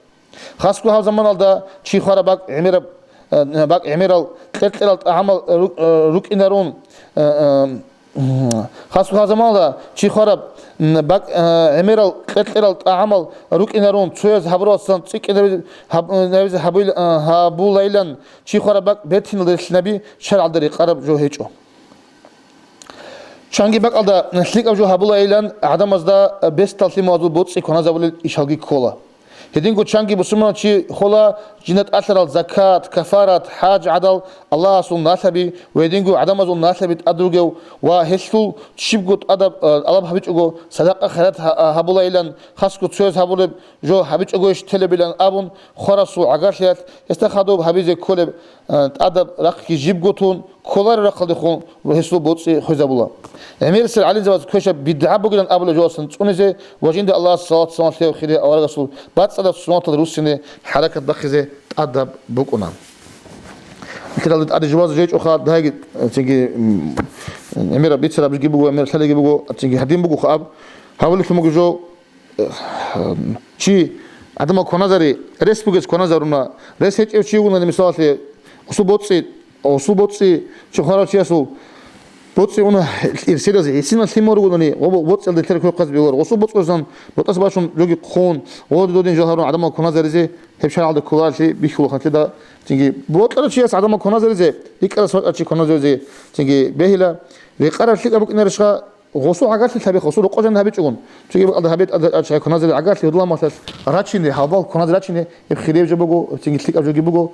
Хасго гьаб заманалда чи хвараб бакӀ гӀемераб, э, бакӀ гӀемерал кьер-кьерал тӀагӀамал ру-, э, рукӀинарун, э, э, хасго гьаб заманалда чи хвараб, м, бакӀ, э, гӀемерал кьер-кьерал тӀагӀамал рукӀинарун, цояз гьабуралсан цӀикӀкӀинабизе гьаб-, э, набизе гьабуил-, э, гьабулайилан чи хвараб бакӀ бертиналда релълъинаби шаргӀалда рекъараб жо гьечӀо. Чанги бакӀалда лъикӀаб жо гьабулайилан гӀадамазда бесдал лъималазул боцӀи кваназабулел ишалги ккола. Гьединго чанги бусурманав чи хола жинда тӀалъарал закат, кафарат, хӀаж гӀадал Аллагьасул налъаби ва гьединго гӀадамазул налъаби тӀад ругев ва гьелъул щибго тӀадаб, э, тӀалаб гьабичӀого, садакъа-хайрат гьа-, гьабулайилан, хасго цояз гьабулеб жо гьабичӀогойищ телебилан абун, хварасул гӀагарлъиялъ гьесда хадуб гьабизе кколеб, э, тӀадаб рахъги жибго тун, кколареб рахъалдехун гьесул боцӀи хвезабула. ГӀемерисел гӀалимзабаз квешаб бидгӀа бугилан абулеб жоялдасан цӀунизе ва жинда Аллагьас салат-салам лъеяв хирияб аварагасул бацӀцӀадаб суннатал руссине хӀаракат бахъизе тӀадаб букӀуна. ЛъикӀалда тӀаде жубазе жечӀоха, дагьаги, цинги, м, гӀемераб бицарабги буго, гӀемераб лъалеги буго, цинги гьадин бугоха аб. Гьабулелъун буго жо, Чи гӀадамал кваназари, рес бугес кваназаруна, рес гьечӀев чи вугони, мисалалъе, гъусул боцӀи, гъусул боцӀи, чи хварав чиясул боцӀи уна ирсилазе, гьесинал лъимал ругони, гъо-, боцӀиялда лъер квехъазе бегьулар. Гъусул боцӀусан ботӀас бачун жоги хъун, гъоди додин жо гьарун гӀадамал кваназаризе, гьеб шаргӀалда кколаралъи бихьула ханлъида. Цинги бокьарав чияс гӀадамал кваназаризе, рикӀкӀарас вачӀарав чи кваназаризе, цинги бегьила, рекъараб лъикӀаб букӀинарешха, гъусул гӀагарлъи лъабихъ, гъусул рокъо жан гьабичӀогун, цоги бакӀалда гьабе тӀад-, тӀад чагӀи кваназе гӀагарлъи гьудулаб махлъалъ рачине, гьалбал кваназе рачине, гьеб хирияб жо буго, цинги лъикӀаб жоги буго,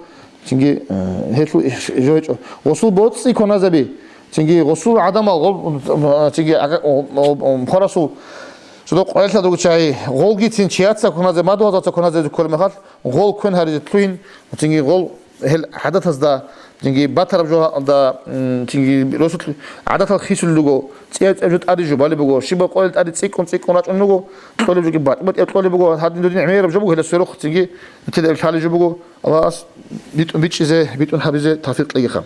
цинги, э, гьелъул иш-, жо гьечӀо. Гъусул боцӀи кваназаби, цинги гъусул гӀадамал, гъо-, цинги ага-, о-, о-, о-, хварасул жодо къварилъа дугу чагӀи, гъолгицин чияца кваназе, мадугьалзаца кваназе кколеб мехалъ, гъол квен гьаризе лъугьин, цинги гъол гьел гӀадатазда, цинги батараб жо гьалда, м, цинги росулъ гӀадатал хисулел руго, цӀияб-цӀияб жо тӀаде жубалеб буго, щибаб къоялъ тӀаде цӀикӀкӀун-цӀикӀкӀун рачӀун руго, кьолеб жоги батӀи-батӀияб кьолеб буго, гьадин додин гӀемераб жо буго, гьелда сверухъ цинги нилъеда гьеб лъалеб жо буго, Аллагьас битӀун бичӀчӀизе, битӀун гьабизе тавфикъ кьегиха.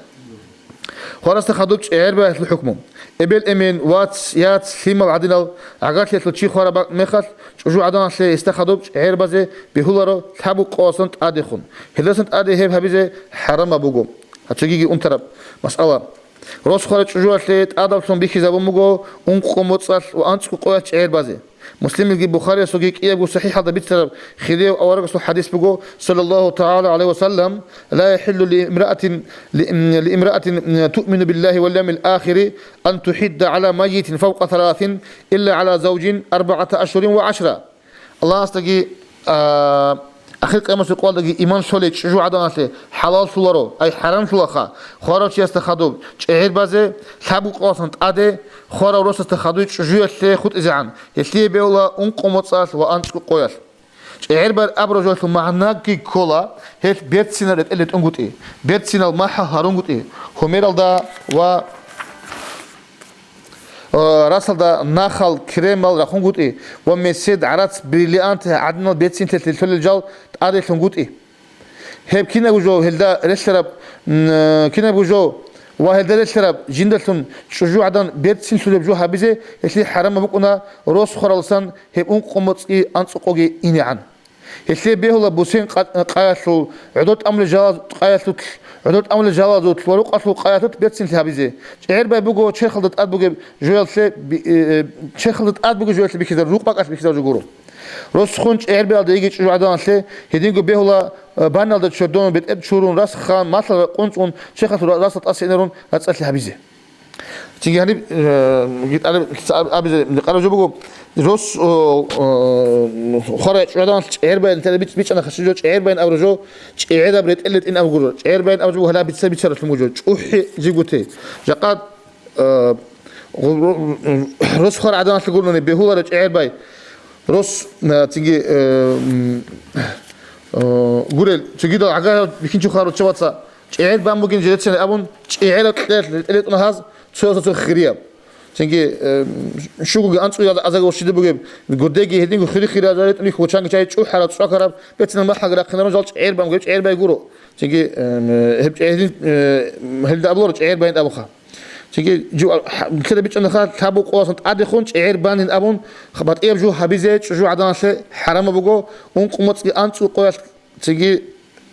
Хварасда хадуб чӀегӀер баялъул хӀукму. Эбел-эмен, вац, яц, лъимал гӀадинал гӀагарлъиялъул чи хвараб бакӀ мехалъ, чӀужугӀаданалъе гьесда хадуб чӀегӀер базе бегьуларо лъабго къоялдасан тӀадехун. Гьелдасан тӀаде гьеб гьабизе хӀарамаб буго. Гьаб цогиги унтараб масъала. Рос хварав чӀужуялъе тӀадаблъун бихьизабун буго ункъо моцӀалъ ва анцӀго къоялъ чӀегӀер базе. Муслимилги Бухариясулги кӀиябго сахӀихӀалда бицараб хирияв аварагасул хӀадис буго, саллаллагьу тагӀала гӀалайгьи ва саллам: «Ла яхӀиллу ли имраатин, ли, ли имраатин туъмину биллагьи вал явмил ахири ан тухӀидда гӀала маййитин фавкъа саласин, илла гӀала завжин арбагӀата ашгьурин ва гӀашра». Аллагьасдаги, а, ахир къиямасеб къоялдаги иман лъолей чӀужугӀаданалъе хӀалаллъуларо, ай хӀарамлъулаха, хварав чиясда хадуб чӀегӀер базе, лъабго къоялдасан тӀаде, хварав росасда хадуй чӀужуялъе хутӀизегӀан, гьелъие бегьула ункъо моцӀалъ ва анцӀго къоялъ. ЧӀегӀер базе абураб жоялъул магӀнаги ккола, гьелъ берцинал ретӀел ретӀунгутӀи, берцинал махӀал гьарунгутӀи, гьумералда ва, э, расалда нахал, кремал рахунгутӀи ва месед, гӀарац, бриллиант гӀадинал берцинлъи лъолел жал тӀаделъунгутӀи. Гьеб кинабго жо гьелда релълъараб, м, кинабго жо ва гьелда релълъараб жиндалъун чӀужугӀадан берцинлъулеб жо гьабизе гьелъие хӀарамаб букӀуна рос хваралдасан гьеб ункъо моцӀги анцӀукъоги инегӀан. Гьелъие бегьула бусен къа-, къаялъул, гӀодор тӀамулел жалаз-, къаялъулъ, гӀодор тӀамулел жалазулъ ва рукъалъул къаялъулъ берцинлъи гьабизе. ЧӀегӀербай буго черхалда тӀад бугеб жоялъе би-, э, э, черхалда тӀад бугеб жоялъе бихьизар, рукъ бакӀалъ бихьизар жо гуро. Рос хун чӀегӀербаялда йиги чӀужугӀаданалъе, гьединго бегьула, э, баналда чордон, бетӀер чурун, рас хъан, малъа къунцӀун, черхалъул ра-, расал тӀаса инарун рацӀцӀалъи гьабизе. Цинги гьаниб, э, гьитӀараб, абизе къараб жо буго, рос, о, о, хварай чӀужугӀаданалъ чӀегӀербайин, тела бич-, бичӀчӀана хасижо чӀегӀербайин абураб жо, чӀегӀераб ретӀел ретӀин абугуро, чӀегӀербайин абураб жо гьалаб бица-, бицаралъун буго, чӀухӀи жигути. Жакъа Э, рос хварай гӀаданалъе гурони бегьуларо чӀегӀербай. Рос, э, цинги, э, м, э, гурел, цогидал гӀагар бихьинчи хварай руччабаца чӀегӀербан бугин жирецин абун, чӀегӀераб кьелъ ретӀел ретӀуна гьаз, цоясда цо хирияб. Цинги, э, щугоги анцӀгоялда азарго щида бугеб, гурдеги гьединго хири-хири азар ретӀун йихьу, чанги чай чӀухӀараб, цӀвакараб, бецинал махӀалги рахъинарун жал чӀегӀербан бугеб, чӀегӀербай гуро. Цинги, э, гьеб чӀегӀерин, э, гьелда абуларо чӀегӀербайин абуха. Цинги жив ал-, ха-, нилъеда бичӀчӀанаха, лъабу къоясан тӀадехун чӀегӀер банин абун, ха-, батӀияб жо гьабизе чӀужугӀаданалъе хӀарамаб буго, ункъо моцӀги анцӀу къоялъ цинги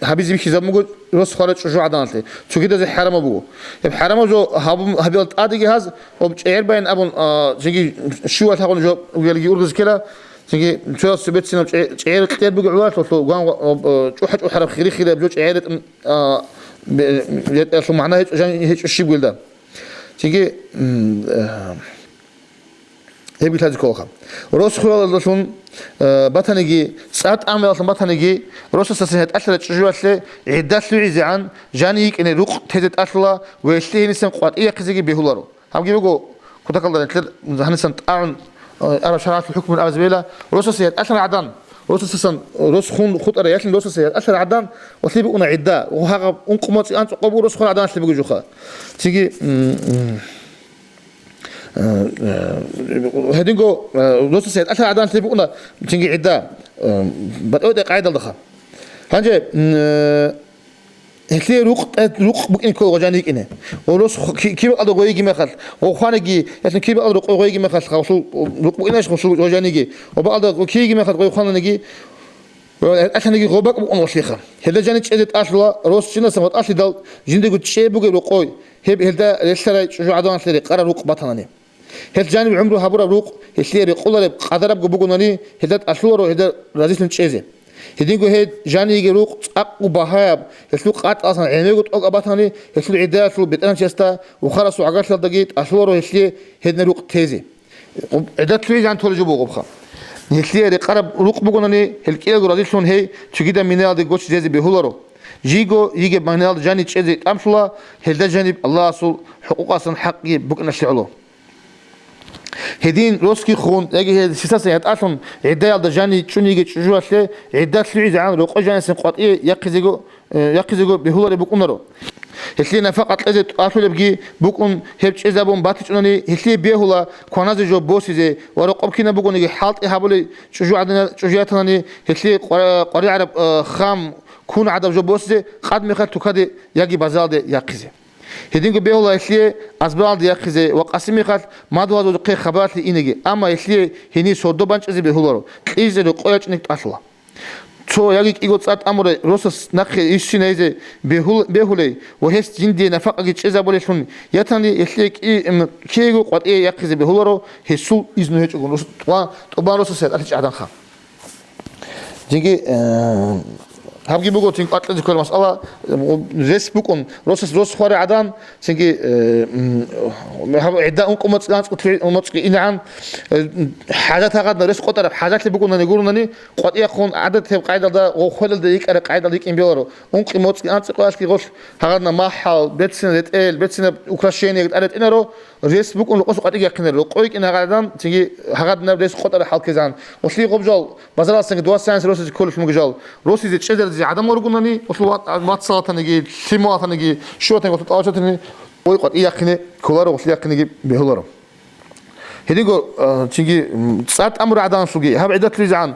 гьабизе бихьизабун буго рос хварай чӀужугӀаданалъе, цогидазе хӀарамаб буго. Гьеб хӀарамаб жо гьабун, гьабиялда тӀадеги гьаз, об чӀегӀер байин абун, а, цинги щивалъагъун жо угелги ургъизе ккела, цинги цояс цо бецинаб чӀе-, чӀегӀер кьер буго гӀолалъулъ, гван ва, об, э, чӀухӀа-чӀухӀараб хири-хираб жо чӀегӀер ретӀун, а, бе-, ретӀелъул магӀна гьечӀо, жан-, гьечӀо щиб гуелда. Цинги, м, э, гьебги лъазе кколаха. Рос хваралдалъун, э, батаниги, цӀар тӀамуялдалъун батаниги, росасдасан гьетӀалъарай чӀужуялъе гӀидда лъугӀизегӀан жани йикӀине рукъ тезе тӀалъула ва гьелъие гьенисан къватӀи яхъизеги бегьуларо. Гьабги буго, кутакалда нилъер гьанисан тӀагӀун, э, араб шаргӀалъул хӀукмуян абизе бегьила, росасе гьетӀалъарай гӀадан, росасдасан, рос хун хутӀарай ялъин росасе гьетӀалъарай гӀадан, ва лъи букӀуна гӀидда, ва гьагъаб ункъо моцӀи анцӀукъо буго рос хварай гӀаданалъе буго жуха. Цинги, м, м, Э, э, гьединго, э, росасе гьетӀалъарай гӀаданалъе букӀуна цинги гӀидда, э, батӀи-батӀи къайдалдаха. Гьанже, м, э, гьелъие рукъ, э, рукъ букӀин ккола гъожан йикӀине. Ва рос ху-, ки-, кибе кьалда гъой йиги мехалъ, гъов хваниги, ясин кибе кьалда рукъ гъой йиги мехалъ, гъолъул рукъ букӀинач гъолъул гъожан йиги. Ва бакьалда гъов киги мехалъ гъой хвананиги, ва гьетӀалъаниги гъоб бакӀ букӀун гъолъиха. Гьелда жани чӀезе тӀалъула, рос чинасан ватӀалъидал жиндего чӀей бугеб рокъой, гьеб гьелда релълъарай чӀужугӀаданалъе рекъараб рукъ батанани. Гьел жаниб гӀумру гьабураб рукъ гьелъие рекъолареб къадарабго бугонани, гьелда тӀалъуларо гьелда разилъун чӀезе. Гьединго гьел жаниеги рукъ цӀакъго багьаяб, гьелъул къатӀалъан гӀемерго тӀокӀаб батани, гьелъул гӀиддаялъул бетӀергьанчиясда ва хварасул гӀагарлъиялдаги тӀалъуларо гьелъие гьединаб рукъ тезе. ГӀидда лъугӀизегӀан толеб жо буго гъобха. Гьелъие рекъараб рукъ бугонани, гьел кӀиялго разилъун гьей цогидаб минаялде гочизе бегьуларо. Жийго йигеб минаялда жани чӀезе тӀамлъула, гьелда жаниб Аллагьасул хӀукъукъасан хӀакъги букӀиналъе гӀоло. Гьедин росги хун, яги гьел сисаса ятӀалъун гӀиддаялда жани чӀун йигей чӀужуялъе гӀидда лъугӀизегӀан рокъой жанисин къватӀие яхъизего, э, яхъизего бегьулареб букӀунаро. Гьелъие нафакъа кьезе тӀалъулебги букӀун, гьеб чӀезабун батичӀунани, гьелъие бегьула кваназе жо босизе ва рокъоб кинаб бугониги хӀалтӀи гьабулей чӀужугӀадина-, чӀужуятанани, гьелъие къва-, къваригӀараб, э, хам, кун гӀадаб жо босизе, къад мехалъ тукаде яги базалде яхъизе. Гьединго бегьула гьелъие азбаралде яхъизе ва къаси мехалъ мадугьазухъе хабаралъе инеги, амма гьелъие гьенир сордо банчӀизе бегьуларо, кьижизе рокъой ячӀинеги тӀалъула. Цо яги кӀиго цӀар тӀамурай росас нахъе иссинайзе бегьул-, бегьулей ва гьес жиндие нафакъаги чӀезабулелъун ятани, гьелъие кӀи-, м, киего къватӀие яхъизе бегьуларо, гьесул изну гьечӀого рос-, тӀва-, тӀубан росасе тӀалъичӀ гӀаданха. Цинги, э, гьабги буго, цинги къвакьлъизе кколеб масъала, э, рес букӀун, росас рос хварай гӀадан, цинги, э, м, гьаб гӀидда ункъо моцӀ-, анцӀго лъугӀи-, моцӀги инегӀан, э, хӀажат гьагъадна рес къотӀараб хӀажатлъи букӀунани гурунани, къватӀияхъун гӀадат гьеб къайдалда, гъов хвелалда йикӀараб къайдалда йикӀин беларо. Ункъи моцӀги анцӀи къоялъги гъолъ гьагъадна махӀал, бецин ретӀел, бецинаб украшение тӀаретӀинаро, Рес букӀун рокъос къватӀиги яхъинарел, рокъой кӀин гьагъадан, цинги гьагъадинаб рес къотӀараб хӀал ккезегӀан. Гъолъие гъоб жал базаралдасанги дувасаянси росизе кколелъун буго жал. Росизе чӀезаризе гӀадамал ругонани, гъолъул ва-, вацалатаниги, лъималатаниги, щуатаниги, гъолъул тӀалабчатани, ой къватӀи яхъине кколаро, гъолъие яхъинеги бегьуларо. Гьединго, а, цинги, м, цӀар тӀамурал гӀаданалъулги, гьаб гӀидат лъугӀизегӀан,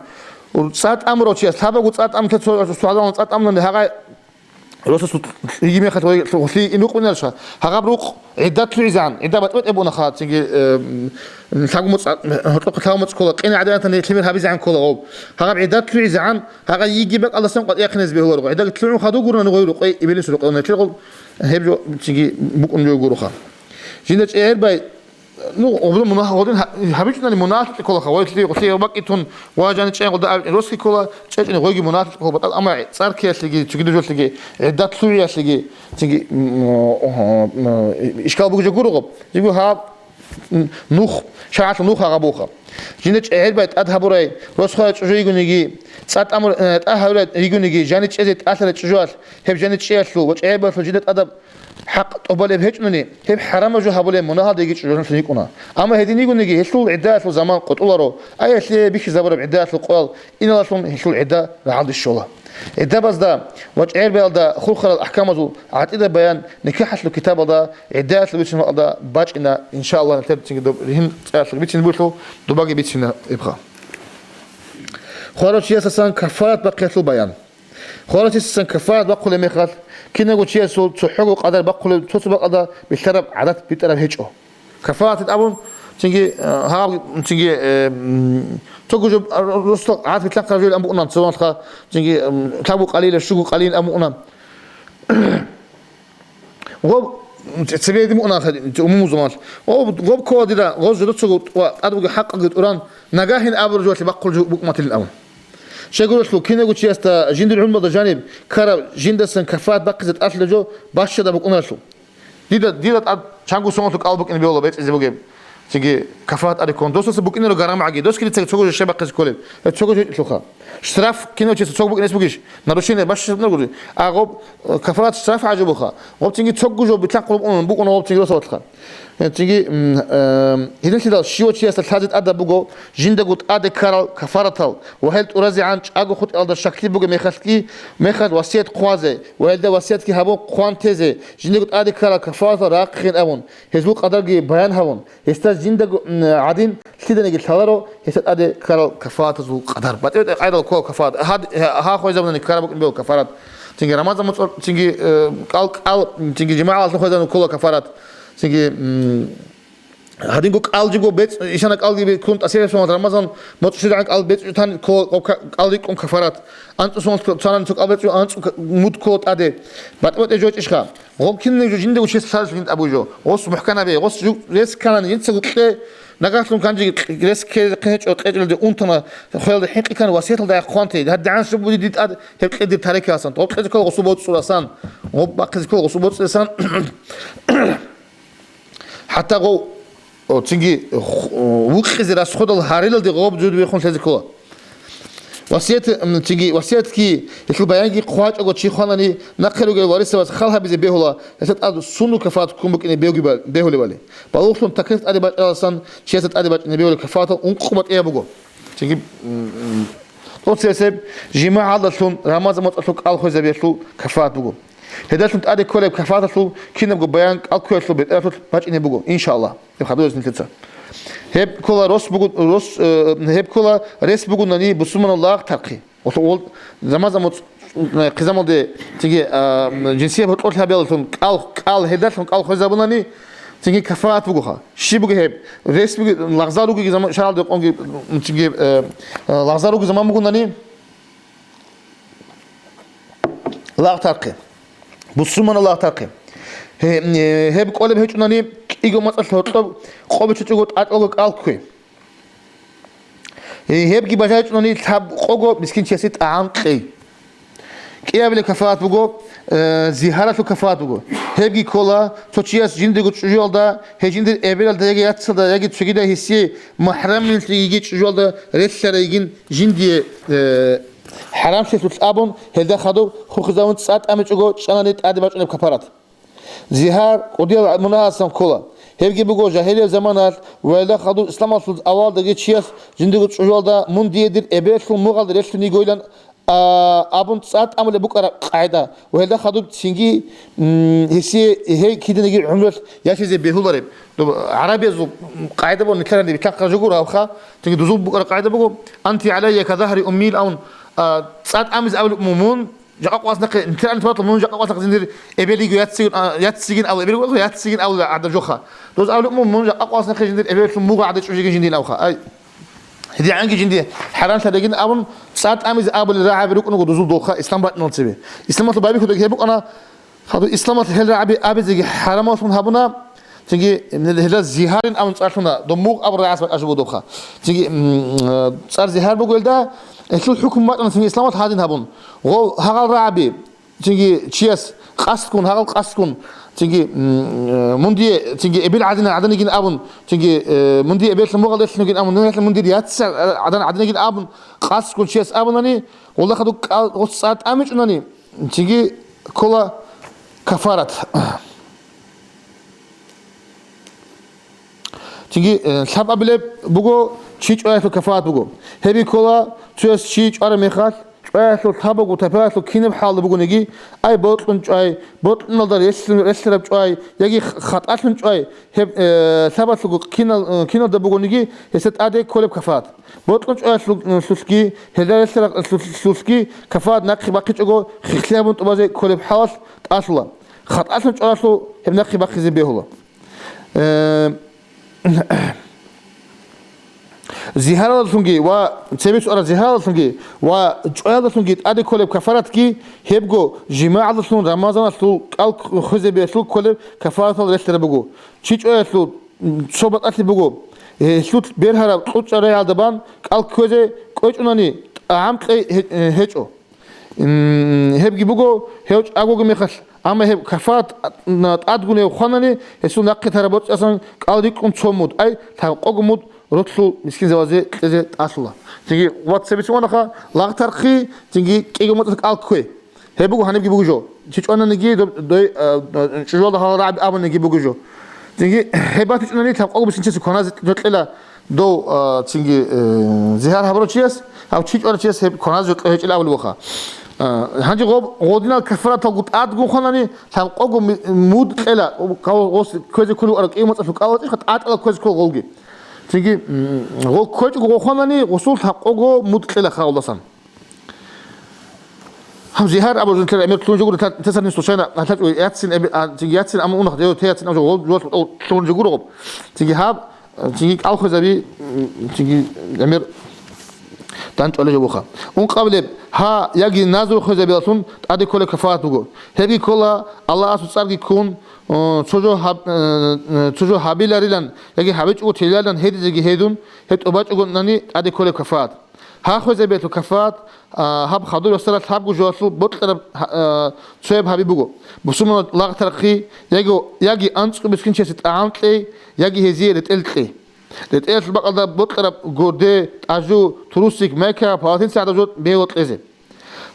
цӀар тӀамурав чияс, лъабаго цӀар тӀамулъа цо, цо гӀадамал цӀар тӀамулани гьагъай Росасул йиги мехалъ гъолъие ин рукъунарищха? Гьагъаб рукъ гӀиддат лъугӀизегӀан, гӀидда батӀи-батӀи буна ха, цинги, э, м, лъагумуцӀ-, гьоркьохъе лъагумуцӀ ккола, къине гӀадамазда лъимер гьабизегӀан ккола гъоб. Гьагъаб гӀиддат лъугӀизегӀан, гьагъа йиги бакӀалдасан къватӀияхъиназе бегьуларо. ГӀидда лъугӀун хадур гурони гъой рукъой Ибилисул рукъой нилъер гъол гьеб жо цинги букӀун бугуроха. Жинда чӀегӀербай, ну, гъубда мунагь гъодин гьа-, гьабичӀунани мунагьлъи кколаха, гъойлъи, гъулъи бакӀитун, ва жани чӀегӀолда абичӀун росги ккола, чӀечӀони гъойги мунагьлъи ккола, батӀал, амма цӀар ккеялъеги, цогидаб жоялъеги, гӀиддат лъугӀиялъеги, цинги, м, о, о, м, ишкал бугеб жо гуро гъоб. Жиго гьаб, м, нух, шаргӀалъул нух гьагъаб буха. Жинда чӀегӀербай тӀад гьабурай, росхарай чӀужу йигониги, цӀа тӀамур-, э, тӀа гьавурай йигониги, жани чӀезе тӀалъарай чӀужуялъ, гьеб жани чӀеялъул ва чӀегӀербаялъул жинда тӀадаб хӀакъ тӀубалеб гьечӀони, гьеб хӀарамаб жо гьабулеб, мунагьалда йигичӀо жо гьелъул йикӀуна. Амма гьедин йигониги, гьелъул гӀиддаялъул заман къотӀуларо, ай гьелъие бихьизабураб гӀиддаялъул къоял иналалъун гьелъул гӀидда рагӀалде щола. ГӀиддабазда ва чӀегӀербаялда хурхарал ахӀкамазул гӀатӀида баян никахӀалъул китабалда гӀиддаялъул бицунеб бакӀалда бачӀина, иншааллагь, нилъер цинги доб ригьин цӀаялъул бицин бугелъул, добаги бицина гьебха. Хварав чиясасан каффарат бахъиялъул баян. Хварав чиясасан каффарат бахъулеб мехалъ, кинавго чиясул цохӀого къадар бахъулеб цо-цо бакӀалда билълъараб гӀадат битӀараб гьечӀо. Каффарат абун, цинги, э, гьаб, цинги, э, м, цого жо, а, росдал гӀадат билълъанхъараб жо ан букӀунан, цо ванха, цинги, м, лъабго къалиила, щуго къалиин ан букӀунан. Гъоб, м, цебе гьедин букӀунаха, умумузумал. Гъоб, гъоб ккола дира, гъоз жо доцаго тӀад бугеб хӀакъалги тӀуран, нагагьин абураб жоялъе бахъулеб жо букӀунатилин абун. Щайгурелъул, кинавго чиясда жиндир гӀумруялда жаниб ккараб жиндасан каффарат бахъизе тӀалъулеб жо бащада букӀунарелъул. Дида, дида тӀад чанго соналъул кӀал букӀине бегьула бецӀизе бугеб. Цинги каффарат тӀаде ккун. Досаса букӀинаро гаргамагӀги. Досги дица цого жо щай бахъизе кколеб? Э, цого жо гьечӀелъулха. Штраф кинав чиясда цого букӀинес бугищ? Нарушение бащадаб нугури. А гъоб, э, каффарат штраф гӀажабуха. Гъоб цинги цого жо билълъанхъун букӀун, букӀун гъоб цинги росавалъха. Э, цинги, м, э, гьединлъидал щивав чиясда лъазе тӀадаб буго жиндаго тӀаде ккарал каффаратал ва гьел тӀуразегӀан чӀаго хутӀиялда щаклъи бугеб мехалъги, мехалъ васият хъвазе ва гьелда васиятги гьабун хъван тезе, жиндаго тӀаде ккарал каффаратал рахъин абун, гьезул къадарги баян гьабун, гьесда жиндаго, м, гӀадин лъиданиги лъаларо гьесда тӀаде ккарал каффаратазул къадар. БатӀи-батӀи къайдал ккола каффарат. Гьад-, гьа-, гьа хвезабунани ккараб букӀин бегьула каффарат. Цинги Рамазан муцӀ-, цинги, э, кӀал, кӀал, цинги жимагӀалъун хвезабун ккола каффарат. Цинги, м, гьадинго кӀал жиго бецӀ, ишана кӀалги бе-, ккун тӀасире соналъ Рамазан муцӀ щвезегӀан кӀал бецӀ тан ккола, кӀал рикӀкӀун каффарат. АнцӀу соналъ цо-, цанани цо кӀал бецӀ, анцӀу к-, муд ккола тӀаде. БатӀи-батӀи жо гьечӀищха? Гъоб кинниги жо жинда вучес лъалелъулин абу жо. Гъос мухӀканабе, гъос жу-, рес кканани, жинцаго кье, нагагьлъун канжи кь-, рес ккезе хъе гьечӀо, кьечӀелде унтана, хвелда хӀинкъи ккан васияталда хъванте, гьадигӀан щиб буди дитӀад гьеб кьедир тарикасан, гъоб кьезе ккола гъосул боцӀцӀурасан, гъоб бахъизе ккола гъосул боцӀцӀурасан. ХӀатта гъов, о, цинги, ху-, вукъизе расходал гьарилалде гъоб жуд бихун лъезе ккола. Васият, м, цинги, васиятги, гьелъул баянги хъвачӀого чи хванани, нахъе ругел варисабаз хал гьабизе бегьула, гьелъа тӀад сунну кафарат ккун букӀине бегьуги ба-, бегьулебали. Балугълъун таклиф тӀаде бачӀараласан, чиясда тӀаде бачӀине бегьулеб кафаратал ункъо батӀияб буго. Цинги, м, м, тӀоцебесеб, жимагӀалдалъун Рамазан муцӀалъул кӀал хвезабиялъул кафарат буго. Гьедалъун тӀаде кколеб кафараталъул кинабго баян кӀал кквеялъул бетӀералъулъ бачӀине буго, иншааллагь, гьеб хадуб гьез нилъеца. Гьеб ккола рос бугу-, рос, э, гьеб ккола рес бугунани бусурманал лагъ тархъи. Ол, ол Рамазан муц-, э, хъизамалде цинги, а, м, жинсияб гьоркьорлъи гьабиялалъун кӀал, кӀал гьедалъун кӀал хвезабунани, цинги кафарат бугоха. Щиб буго гьеб? Рес буги, лагъзал ругеги заман, шаргӀалда къонги, м, цинги, э, э, лагъзал ругеги заман бугунани, лагъ тархъи. Бусурманал лагъ тархъи. Гье-, э, гьеб кӀолеб гьечӀунани, кӀиго мацӀалъ гьоркьоб къо бичӀчӀичӀого тӀатӀалго кӀал ккве. Э, гьебги бажайчӀунани лъаб къого мискинчиясе тӀагӀам кьей. КӀиабилеб кафарат буго, э, зигьаралъул кафарат буго. Гьебги ккола, цо чияс жиндирго чӀужуялда, гьей жиндир эбелалда яги яцалда, яги цогидай гьесие махӀрамлъи йиги чӀужуялда релълъарай йигин жиндие, э, хӀарамлъилъулъ абун, гьелда хадуб хурхизабун цӀа тӀамичӀого чӀанани тӀаде бачӀунеб капарат. Зигьар кӀудиял мунагьасан ккола. Гьебги буго, жагьилияб заманалъ ва гьелда хадуб исламалъул авалалдаги чияс жиндирго чӀужуялда, мун дие дир эбелалъул мугъалда релълъун йигоилан, а, абун цӀа тӀамулеб букӀараб къагӀида ва гьелда хадуб цинги, м, гьесие гьей киданиги гӀумруялъ яхизе бегьулареб. Доб гӀарабиязул къагӀида буго, нилъер гьаниб битӀахъа жо гуро гьабха, цинги дузул букӀараб къагӀида буго, «Анти гӀалайя ка загьри умми», абун, а, цӀа тӀамизе абулеб мун, Жакъа къвас нахъе, нилъер анлъ батал, мун жакъа къвас нахъе жиндир эбелиго яццигин, а, яццигин абула, эбелиго яццигин абула гӀадаб жоха. Доз абулеб мун, мун жакъа къвас нахъе жиндир эбеллъун мугъа гӀадаб чӀужигин жиндин абха. Ай, гьедигӀанги жинди хӀарамлъаригин абун, цӀар тӀамизе абулел рагӀаби рукӀунаго дузул долха ислам бачӀунал цебе. Исламалъул байбихьудаги гьеб букӀана, хадур исламалъ гьел рагӀаби абизеги хӀарамаллъун гьабуна, цинги гьелда зигьарин абун цӀарлъуна, дов мугъ абураб рагӀас бачӀараб буго добха. Цинги, м, цӀар зигьар буго гьелда, гьелъул хӀукму бачӀана цинги исламалъ гьадин гьабун. Гъов гьагъал рагӀаби, цинги чияс къасдгун, гьагъал къасдгун, цинги, м, э, мун дие, цинги эбел гӀадина, гӀаданигин абун, цинги, э, мун дие эбеллъун мугъал релълъунигин абун, нугьелъун мун дир яцци гӀадан, гӀаданигин абун, къасдгун чияс абунани, гъолда хадур кӀал-, гъос цӀар тӀамичӀунани, цинги ккола кафарат. Цинги, э, лъабабилеб буго, чи чӀваялъул кафарат буго. Гьеб ккола, цояс чи чӀвараб мехалъ, чӀваялъул лъабабго тайпаялъул кинаб хӀалда бугониги, ай, бокьун чӀвай, бокьуналда релълъун, релълъараб чӀвай, яги х-, хатӀалъун чӀвай, гьеб, э, лъабалъулго кинал-, э, киналда бугониги, гьесда тӀаде кколеб кафарат. Бокьун чӀваялъулъги, гьелда релълъаралъулъги кафарат нахъе бахъичӀого, хихлъи гьабун тӀубазе кколеб хӀалалъ тӀалъула. ХатӀалъун чӀваралъул гьеб нахъе бахъизе бегьула. Э, зигьаралдалъунги ва цебе цӀвараб зигьаралдалъунги ва чӀваялдалъунги тӀаде кколеб кафаратги гьебго жимагӀалдалъун Рамазаналъул кӀал хвезабиялъул кколеб кафаратал релълъараб буго. Чи чӀваялъул цо батӀалъи буго, гьелъул бергьараб кьучӀаб рагӀиялда бан кӀал кквезе кӀвечӀунани тӀагӀам кьей гье-, гьечӀо. М, гьебги буго, гьев чӀагоги мехалъ, амма гьеб кафарат тӀадгун гьев хванани, гьесул нахъе тараб боцӀиялдасан кӀал рикӀкӀун цо муд, ай, лъабкъого муд ролъул мискинзабазе кьезе тӀалъула. Цинги вацабицун ванаха, лагътархъи, цинги кӀиго муцӀалъ кӀал ккве. Гьеб буго, гьанибги буго жо. Чи чӀвананиги, доб-, дой, а, а, чӀужуялда гьал рагӀаби абуниги буго жо. Цинги гьеб батичӀунани лъабкъого бицинчиясе кваназе кьела дов, а, цинги, э, зигьар гьабурав чияс, гьав чи чӀварав чияс гьеб кваназе жо кье гьечӀила абулеб буха. А, гьанже гъоб-, гъодинал кафараталго тӀадгун хванани, лъабкъого ми-, муд кьела, гъов-, гъос кквезе кколев ара кӀиго муцӀалъул кӀал вачӀищха, тӀатӀала кквезе ккол гъолги. Цинги, м, гъол кквечӀого гъов хванани, гъосул лъабкъого муд кьела хагъулдасан. Гьаб зигьар абураб жо нилъер гӀемер лъугьун жо гуро, та-, тесарни случайно гьалъачӀо яцин эби-, а, цинги яцин амма унах дев те яцин абураб жо гъол жугьалъ тӀол лъугьун жо гуро гъоб. Цинги гьаб, а, цинги кӀал хвезаби, м, цинги гӀемер дандчӀвалей жо буха. Ункъабилеб, гьа, яги назру хвезабиялъун тӀаде кколеб кафарат буго. Гьебги ккола, Аллагьасул цӀарги ккун, о, цо жо гьаб-, э, э, цо жо гьабиларилан яги гьабичӀого телиларилан гьедизеги гьедун, гьеб тӀубачӀогонани тӀаде кколеб кафарат. Гьа хвезабиялъул кафарат, а, гьаб хадур йоссаралъ гьабго жоялъул бокьараб, гьа-, а, цояб гьаби буго: бусурманал лагътархъи, яги, яги анцӀго мискинчиясе тӀагӀам кьей, яги гьезие ретӀел кьей. РетӀелалъул бакӀалда бокьараб гурде, тӀажу, турусик, майка, палатинца гӀадаб жо бегьула кьезе.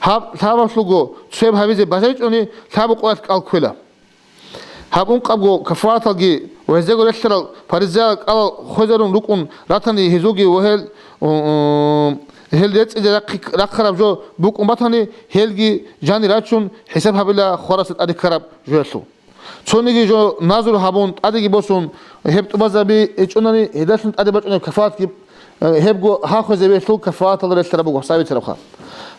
Гьаб лъабалъулго цояб гьабизе бажайчӀони, лъабго къоялъ кӀал кквела. Гьаб ункъабго кафараталги ва гьезего релълъарал паризаял кӀалал хвезарун рукӀун ратани гьезулги ва гьел, у-, у-, гьел рецӀизе рахъи-, рахъараб жо букӀун батани, гьелги жани рачун хӀисаб гьабила хварасе тӀаде ккараб жоялъул. Цониги жо назру гьабун, тӀадеги босун, гьеб тӀубазаби гьечӀунани, гьелдалъун тӀаде бачӀунеб кафаратги Э, гьебго гьа хвезабиялъул кафаратал релълъараб буго, гьабсагӀат бицарабха.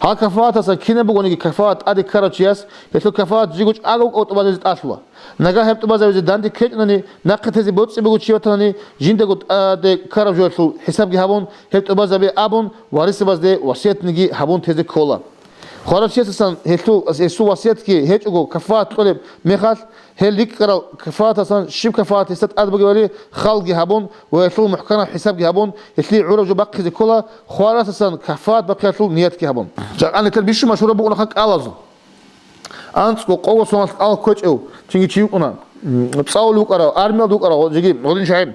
Гьал кафаратасан кинаб бугониги кафарат тӀаде ккарав чияс, гьелъул кафарат жиго чӀаго кӀо тӀубазабизе тӀалъула. Нагагь гьеб тӀубазабизе данде ккечӀунани, нахъе тезе боцӀи буго чи ватани, жиндаго тӀаде ккараб жоялъул хӀисабги гьабун, гьеб тӀубазаби абун, варисабазде васиятниги гьабун тезе ккола. Хварачиясасан гьелъул, гьесул васиятги гьечӀого кафарат кьолеб мехалъ, гьел рикӀкӀарал кафаратасан щиб кафарат гьесда тӀад бугебали халги гьабун ва гьелъул мухӀканаб хӀисабги гьабун, гьелъие гӀураб жо бахъизе ккола, хварасасан кафарат бахъиялъул ниятги гьабун. Жакъа нилъер бищун машгьураб букӀунаха кӀалазул. АнцӀго къого соналъ кӀал кквечӀев цинги чи вукӀуна, м, цӀалулев вукӀарав, армиялда вукӀарав, жеги гъодин чагӀи.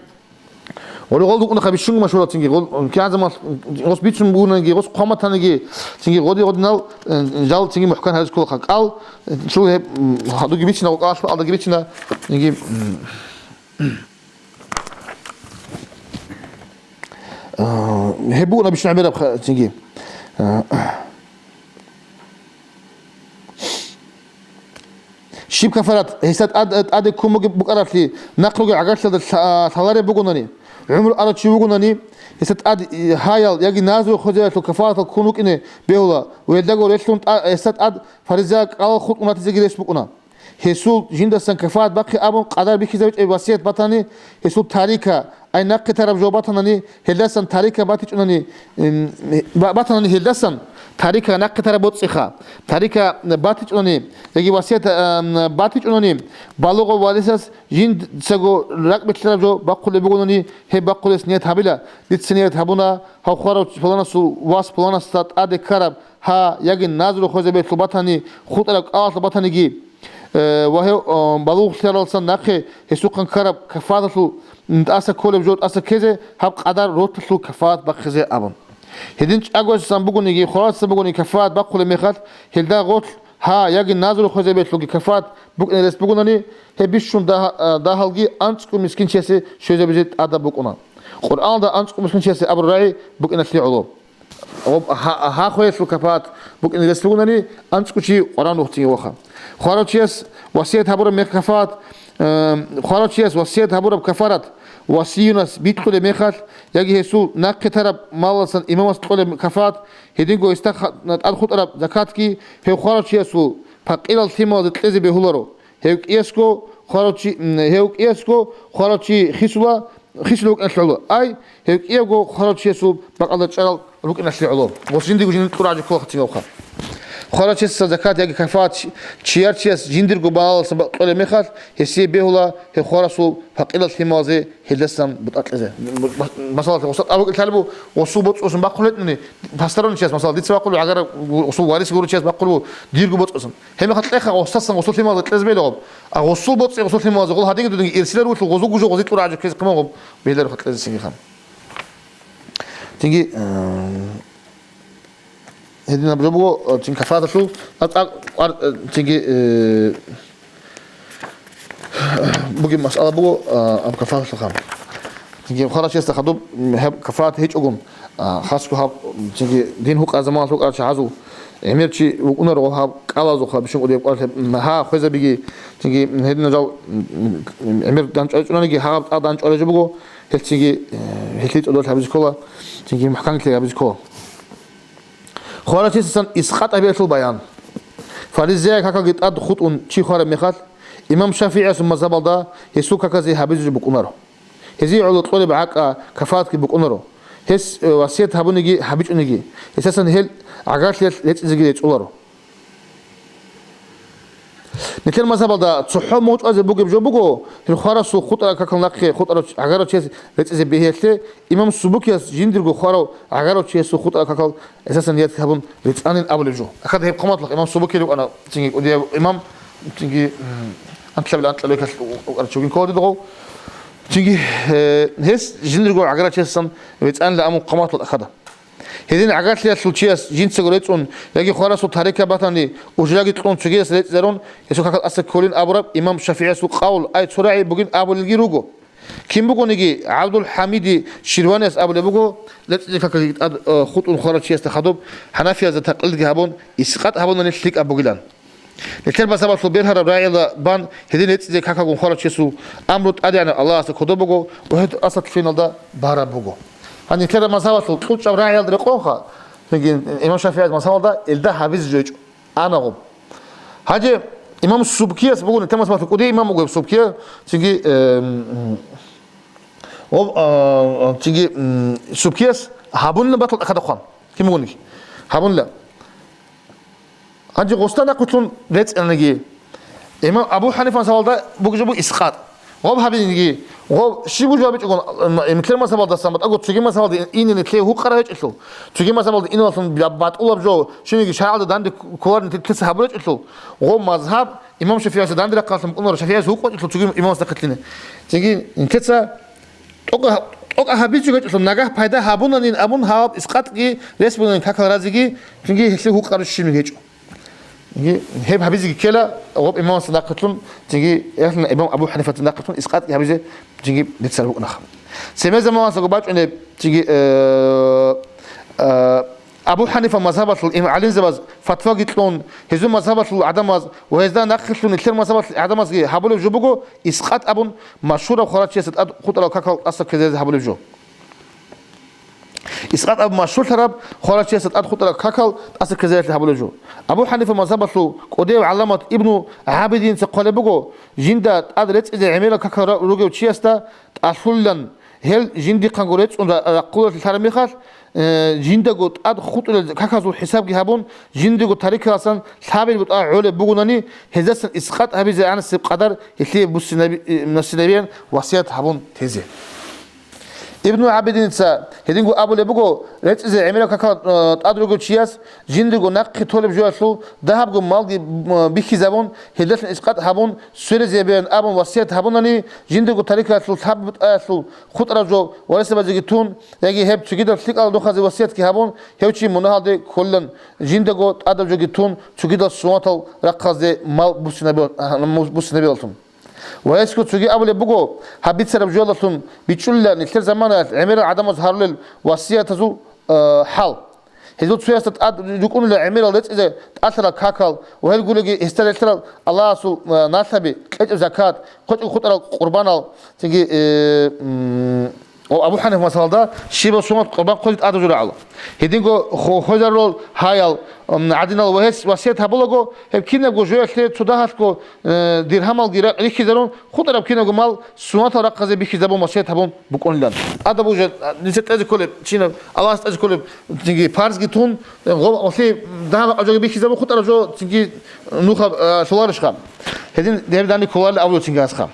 Гъоре гъол дукъунаха бищунго машгьурал цинги, гъол, кигӀан заман гъос бицун бугонаги, гъос хъван батаниги, цинги гъоди гъодинал, э, жал цинги мухӀкан гьаризе кколаха кӀал, э, цо гьеб, м, гьадуги бицина, гъо кӀалалъ бакӀалдаги бицина, цинги, м, э, гьеб бугонаха бищун гӀемерабха цинги. Э, Щиб кафарат гьесда тӀад-, тӀаде ккун бугеб букӀараблъи нахъ ругел гӀагарлъиялда лъа-, лъалареб бугонани, ГӀумру арав чи вугонани, гьесда тӀад гьаял яги назру хвезаялъул кафаратал ккун вукӀине бегьула ва гьелдаго релълъун тӀа-, гьесда тӀад фаризаял кӀалал хутӀун ратизеги рес букӀуна. Гьесул жиндасан кафарат бахъе абун къадар бихьизабичӀеб васият батани, гьесул тарика, ай нахъе тараб жо батанани, гьелдасан тарика батичӀунани, м, ба-, батанани гьелдасан, тарика нахъе тараб боцӀиха, тарика батичӀунани, яги васият, ам, батичӀунани, балугъав варисас жиндицаго ракӀбилълъараб жо бахъулеб бугони, гьеб бахъулес ният гьабила, дица ният гьабуна, гьав хварав пуланасул вас пуланасда тӀаде ккараб, гьа, яги назру хвезабиялъул батани, хутӀараб кӀалалъул батаниги, э, ва гьев, э, балугълъаралдасан нахъе гьесухъан ккараб кафараталъул, м, тӀаса кколеб жо тӀаса ккезе, гьаб къадар роталъул кафарат бахъизе абун. Гьедин чӀагоясасан бугониги, хварасан бугониги кафарат бахъулеб мехалъ, гьелда гъорлъ, гьа, яги назру хвезабиялъулги кафарат букӀине рес бугонани, гьеб бищун дагь-, э, дагьалги анцӀго мискинчиясе щвезабизе тӀадаб букӀуна. Къуръаналда анцӀго мискинчиясе абураб рагӀи букӀиналъе гӀоло. Гьаб-, гьа-, гьа хвеялъул кафарат букӀине рес бугонани, анцӀго чи Къуръан рухтинги ваха. Хварав чияс васият гьабураб мех кафарат, э, хварав чияс васият гьабураб кафарат васиюнас бикьулеб мехалъ, яги гьесул нахъе тараб малалдасан имамас кьолеб кафарат, гьединго гьесда ха-, тӀад хутӀараб закатги гьев хварав чиясул пакъирал лъималазе кьезе бегьуларо. Гьев кӀиясго хварав чи, м, гьев кӀиясго хварав чи хисула, хисулев вукӀиналъе гӀоло. Ай, гьев кӀиявго хварав чиясул бакӀалда чӀарал рукӀиналъе гӀоло. Гъос жиндирго жинда кьураб гӀадаб ккола, хатирги ваха. Хварав чиясдасан закат яги кафарат чи-, чияр чияс жиндирго балалдасан ба-, кьолеб мехалъ, гьесие бегьула гьев хварасул пакъирал лъималазе гьелдасан бутӀа кьезе. М-, м-, масала, гъосда тӀад букӀин лъалеб буго, гъосул боцӀцӀулъун бахъулеб гьечӀони, посторонний чияс, масала, дица бахъулеб, гӀагараб гъосул варис гурев чияс бахъулеб буго, дирго боцӀцӀасан. Гьеб мехалъ кьеха гъосдасан гъосул лъималазе кьезе бегьула гъоб. А гъосул боцӀи гъосул лъималазе гъол гьадиги дудинги ирсилар вутлу гъозул гужо гъозе кьураб гӀадаб ккезе хъиман гъоб. Бегьларухъа кьезе цинги хан. Цинги, э, гьединаб жо буго, э, цин кафараталъул, а, а, къвар-, э, цинги, э, бугеб масъала буго, а, аб кафараталъул хан. Цинги хварав чиясда хадуб, м, гьеб кафарат гьечӀогун, а, хасго гьаб, цинги дин гьукъараб заманалъ вукӀарав чагӀазул гӀемер чи вукӀунаро гьаб кӀалазухъа бищун кӀудияб кӀвар, м, гьа, хвезабиги, цинги гьединал жал, м, м, гӀемер данчӀвачӀунаниги гьаб тӀад данчӀвараб жо буго, гьел цинги, э, гьелъие цӀодорлъи гьабизе ккола, цинги мухӀканлъи гьабизе ккола. Хварав чиясдасан искъат гьабиялъул баян. Фаризаял какалги тӀад хутӀун чи хвараб мехалъ, имам ШафигӀиясул мазгьабалда гьесул каказе гьабизе букӀунаро. Гьезие гӀоло кьолеб гӀакъа кафаратги букӀунаро. Гьес, э, васият гьабуниги гьабичӀониги, гьесдасан гьел гӀагарлъиялъ рецӀизеги рецӀоларо. Нилъер мазгьабалда цохӀо мочӀазе бугеб жо буго, гьел хварасул хутӀараб какал нахъе хутӀарав, гӀагарав чияс рецӀизе бегьиялъе, имам Субукияс жиндирго хварав гӀагарав чиясул хутӀараб какал гьесдасан ният гьабун рецӀанин абулеб жо. Ахада гьеб хъаматлъах имам Субуки рукӀана, цинги кӀудияв имам, цинги, м, анлъабил анкьабилеб векалъ вукӀарав чи вугин ккола дидагъов. Цинги, э, гьес жиндирго гӀагарав чиясдасан рецӀанила абун хъаматлъа ахада. Гьедин гӀагарлъиялъул чияс жинцаго рецӀун яги хварасул тарика батани, ужраги кьун цогидас рецӀизарун, гьесул какал тӀаса кколин абураб имам ШафигӀиясул къавл, ай, цо рагӀи бугин абулелги руго. Кин бугониги, ГӀабдул-ХӀамиди Ширванияс абулеб буго, рецӀизе какалги тӀад, э, хутӀун хварав чиясда хадуб, хӀанафиязда такълидги гьабун, искъат гьабунани лъикӀаб бугилан. Нилъер мазгьабалъул бергьараб рагӀиялда бан гьедин рецӀизе какалгун хварав чиясул амру ТӀадегӀанав Аллагьасда кодоб буго ва гьеб асарлъиналда бараб буго. Гьаниб нилъер мазгьабалъул кьучӀаб рагӀиялда рекъонха, цинги имам ШафигӀияс мазгьабалда, гьелда гьабизе жо гьечӀо, ана гъоб. Гьанже имам Субкияс буго, нилъер мазгьабалъул кӀудияв имам буго гьеб Субкия, цинги, эм, гъоб, а, цинги, м, Субкияс гьабунилан батал тӀахьазда хъван. Кин бугониги? Гьабунила. Гьанже гъосда нахъвилълъун рецӀананиги, имам Абу ХӀанифа мазгьабалда бугеб жо буго искъат. Гъоб гьабиниги, гъоб щиб жо гьабичӀогун, м-, нилъер мазгьабалдасан батӀаго цоги мазгьабалда ине нилъее гьукъараб гьечӀелъул, цоги мазгьабалда иналъун бя-, батӀулаб жо, щибниги шаргӀалда данде кколарин нилъеца гьабураб гьечӀелъул, гъоб мазгьаб имам ШафигӀиясда данде рахъалъун букӀунаро, ШафигӀияс гьукъун гьечӀелъул цоги имамасда хъилъине. Цинги нилъеца тӀокӀа-, тӀокӀа гьабичӀого гьечӀелъул, нагагь пайда гьабунанин абун гьаб искъатги рес бунанин какал разиги, цинги гьелъие гьукъараб щибниги гьечӀо. Цинги гьеб гьабизеги ккела, гъоб имамасда нахъвилълъун, цинги гьелъ имам Абу ХӀанифатда нахъвилълъун искъатги гьабизе, цинги бицар букӀунаха. Цеме заманалъго бачӀунеб, цинги, э, э, Абу Ханифа мазгьабалъул им-, гӀалимзабаз фатваги кьун, гьезул мазгьабалъул гӀадамаз ва гьезда нахъелъун нилъер мазгьабалъул гӀадамазги гьабулеб жо буго, искъат абун машгьурав хварачиясда тӀад хутӀарал какал тӀаса ккезаризе гьабулеб жо. Искъат абун машгьурлъараб хварачиясда тӀад хутӀарал какал тӀаса ккезариялъе гьабулеб жо. Абу Ханифа мазгьабалъул кӀудияв гӀалламат Ибну ГӀабидиница хъвалеб буго, жинда тӀад рецӀизе гӀемерал какал ра-, ругев чиясда тӀалъулилан, гьел жиндихъанго рецӀун ра-, рахъулелъ лъараб мехалъ, э, жиндаго тӀад хутӀулел каказул хӀисабги гьабун, жиндирго тарикаласан лъабил бутӀа гӀолеб бугунани, гьездасан искъат гьабизе гӀанасеб къадар гьелъие буссинаби-, э, нассинабиян васият гьабун тезе. Ибну ГӀабидиница гьединго абулеб буго, рецӀизе гӀемерал какал, э, тӀад ругев чияс жиндирго нахъе толеб жоялъул дагьабго малги, м, бихьизабун, гьелдалъун искъат гьабун, сверизабиян абун васият гьабунани, жиндирго тарикалъул лъаб бутӀаялъул хутӀараб жо варисабазеги тун, яги гьеб цогидаб лъикӀал нухазе васиятги гьабун, гьев чи мунагьалде кколилан, жиндаго тӀадаб жоги тун, цогидал суннатал рахъазде мал буссинабе-, а, мус-, буссинабиялъун. Ва гьесго цоги абулеб буго, гьаб бицараб жоялдалъун бичӀчӀулила нилъер заманаялъ гӀемерал гӀадамаз гьарулел васиятазул, э, хӀал. Гьезул цоясда тӀад рукӀунила гӀемерал рецӀизе тӀалъарал какал ва гьел гуреги гьесда релълъарал Аллагьасул, э, налъаби, кьечӀеб закат, хъочӀого хутӀарал къурбанал, цинги, э, м, О, Абу Ханифа масалалда, щибаб суннат къурбан хъвезе тӀадаб жо рагӀула. Гьединго хо-, хвезарулал гьаял, м, гӀадинал ва гьес васият гьабулаго, гьеб кинабго жоялъе цо дагьалъго, э, диргьамалги ра-, рихьизарун, хутӀараб кинабго мал суннатал рахъазе бихьизабун васият гьабун букӀунилан. Адаб уже, а, нилъер тӀазе кколеб, чинаб, Аллагьас тӀазе кколеб, цинги парзги тун, э, гъо-, гъолъи дагьаб жоги бихьизабун, хутӀараб жо цинги нуха, а, лъоларищха? Гьедин гьеб данде кколарел абулев цинги асха.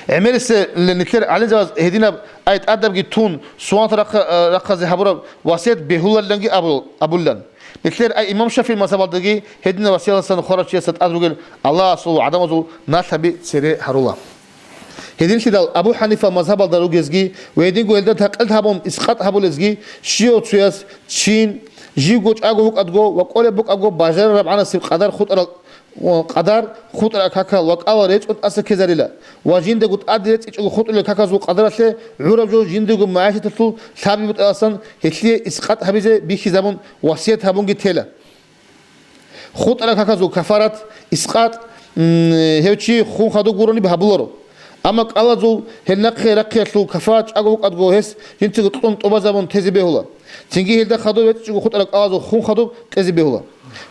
ГӀемерисел нилъер гӀалимзабаз гьединаб ай тӀадабги тун, суннат рахъа-, рахъазе гьабураб васият бегьулариланги абу-, абулилан. Нилъер ай имам ШафигӀил мазгьабалдаги гьединаб васияталъан хварав чиясда тӀад ругел Аллагьасул ва гӀадамазул налъаби цере гьарула. Гьединлъидал Абу Ханифа мазгьабалда ругезги ва гьединго гьелда такълид гьабун искъат гьабулезги щивав цояс чин, живго чӀаго вукӀадго ва кӀолеб букӀаго бажарараб гӀанасеб къадар хутӀарал къадар, хутӀарал какал ва кӀалал рецӀун тӀаса ккезарила ва жиндаго тӀаде рецӀичӀого хутӀулел каказул къадаралъе гӀураб жо жиндирго магӀишаталъул лъаби бутӀаласан гьелъие искъат гьабизе бихьизабун васият гьабунги тела. ХутӀарал каказул кафарат, искъат, м, гьев чи хун хадуб гурони гьабуларо. Амма кӀалазул гьел нахъе рахъиялъул кафарат чӀаго вукӀадго гьес жинцаго кьун тӀубазабун тезе бегьула. Цинги гьелда хадуб гьечӀого хутӀарал кӀалазул хун хадуб кьезе бегьула.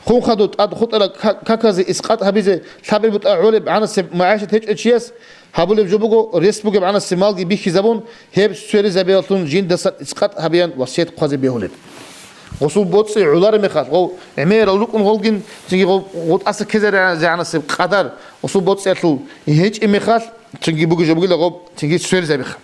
Хун хадуб тӀад хутӀарал ка-, каказе искъат гьабизе лъабил бутӀа гӀолеб гӀанасеб магӀишат гьечӀев чияс гьабулеб жо буго, рес бугеб гӀанасеб малги бихьизабун, гьеб сверизабиялъун жиндасан искъат гьабиян васият хъвазе бегьулеб. Гъусул боцӀи гӀолареб мехалъ, гъов гӀемерал рукӀун гъолгин, цинги гъов гъутӀаса ккезаре гӀанасеб къадар гъусул боцӀиялъул гьечӀеб мехалъ, цинги бугеб жо бугила гъов, цинги сверизабиха.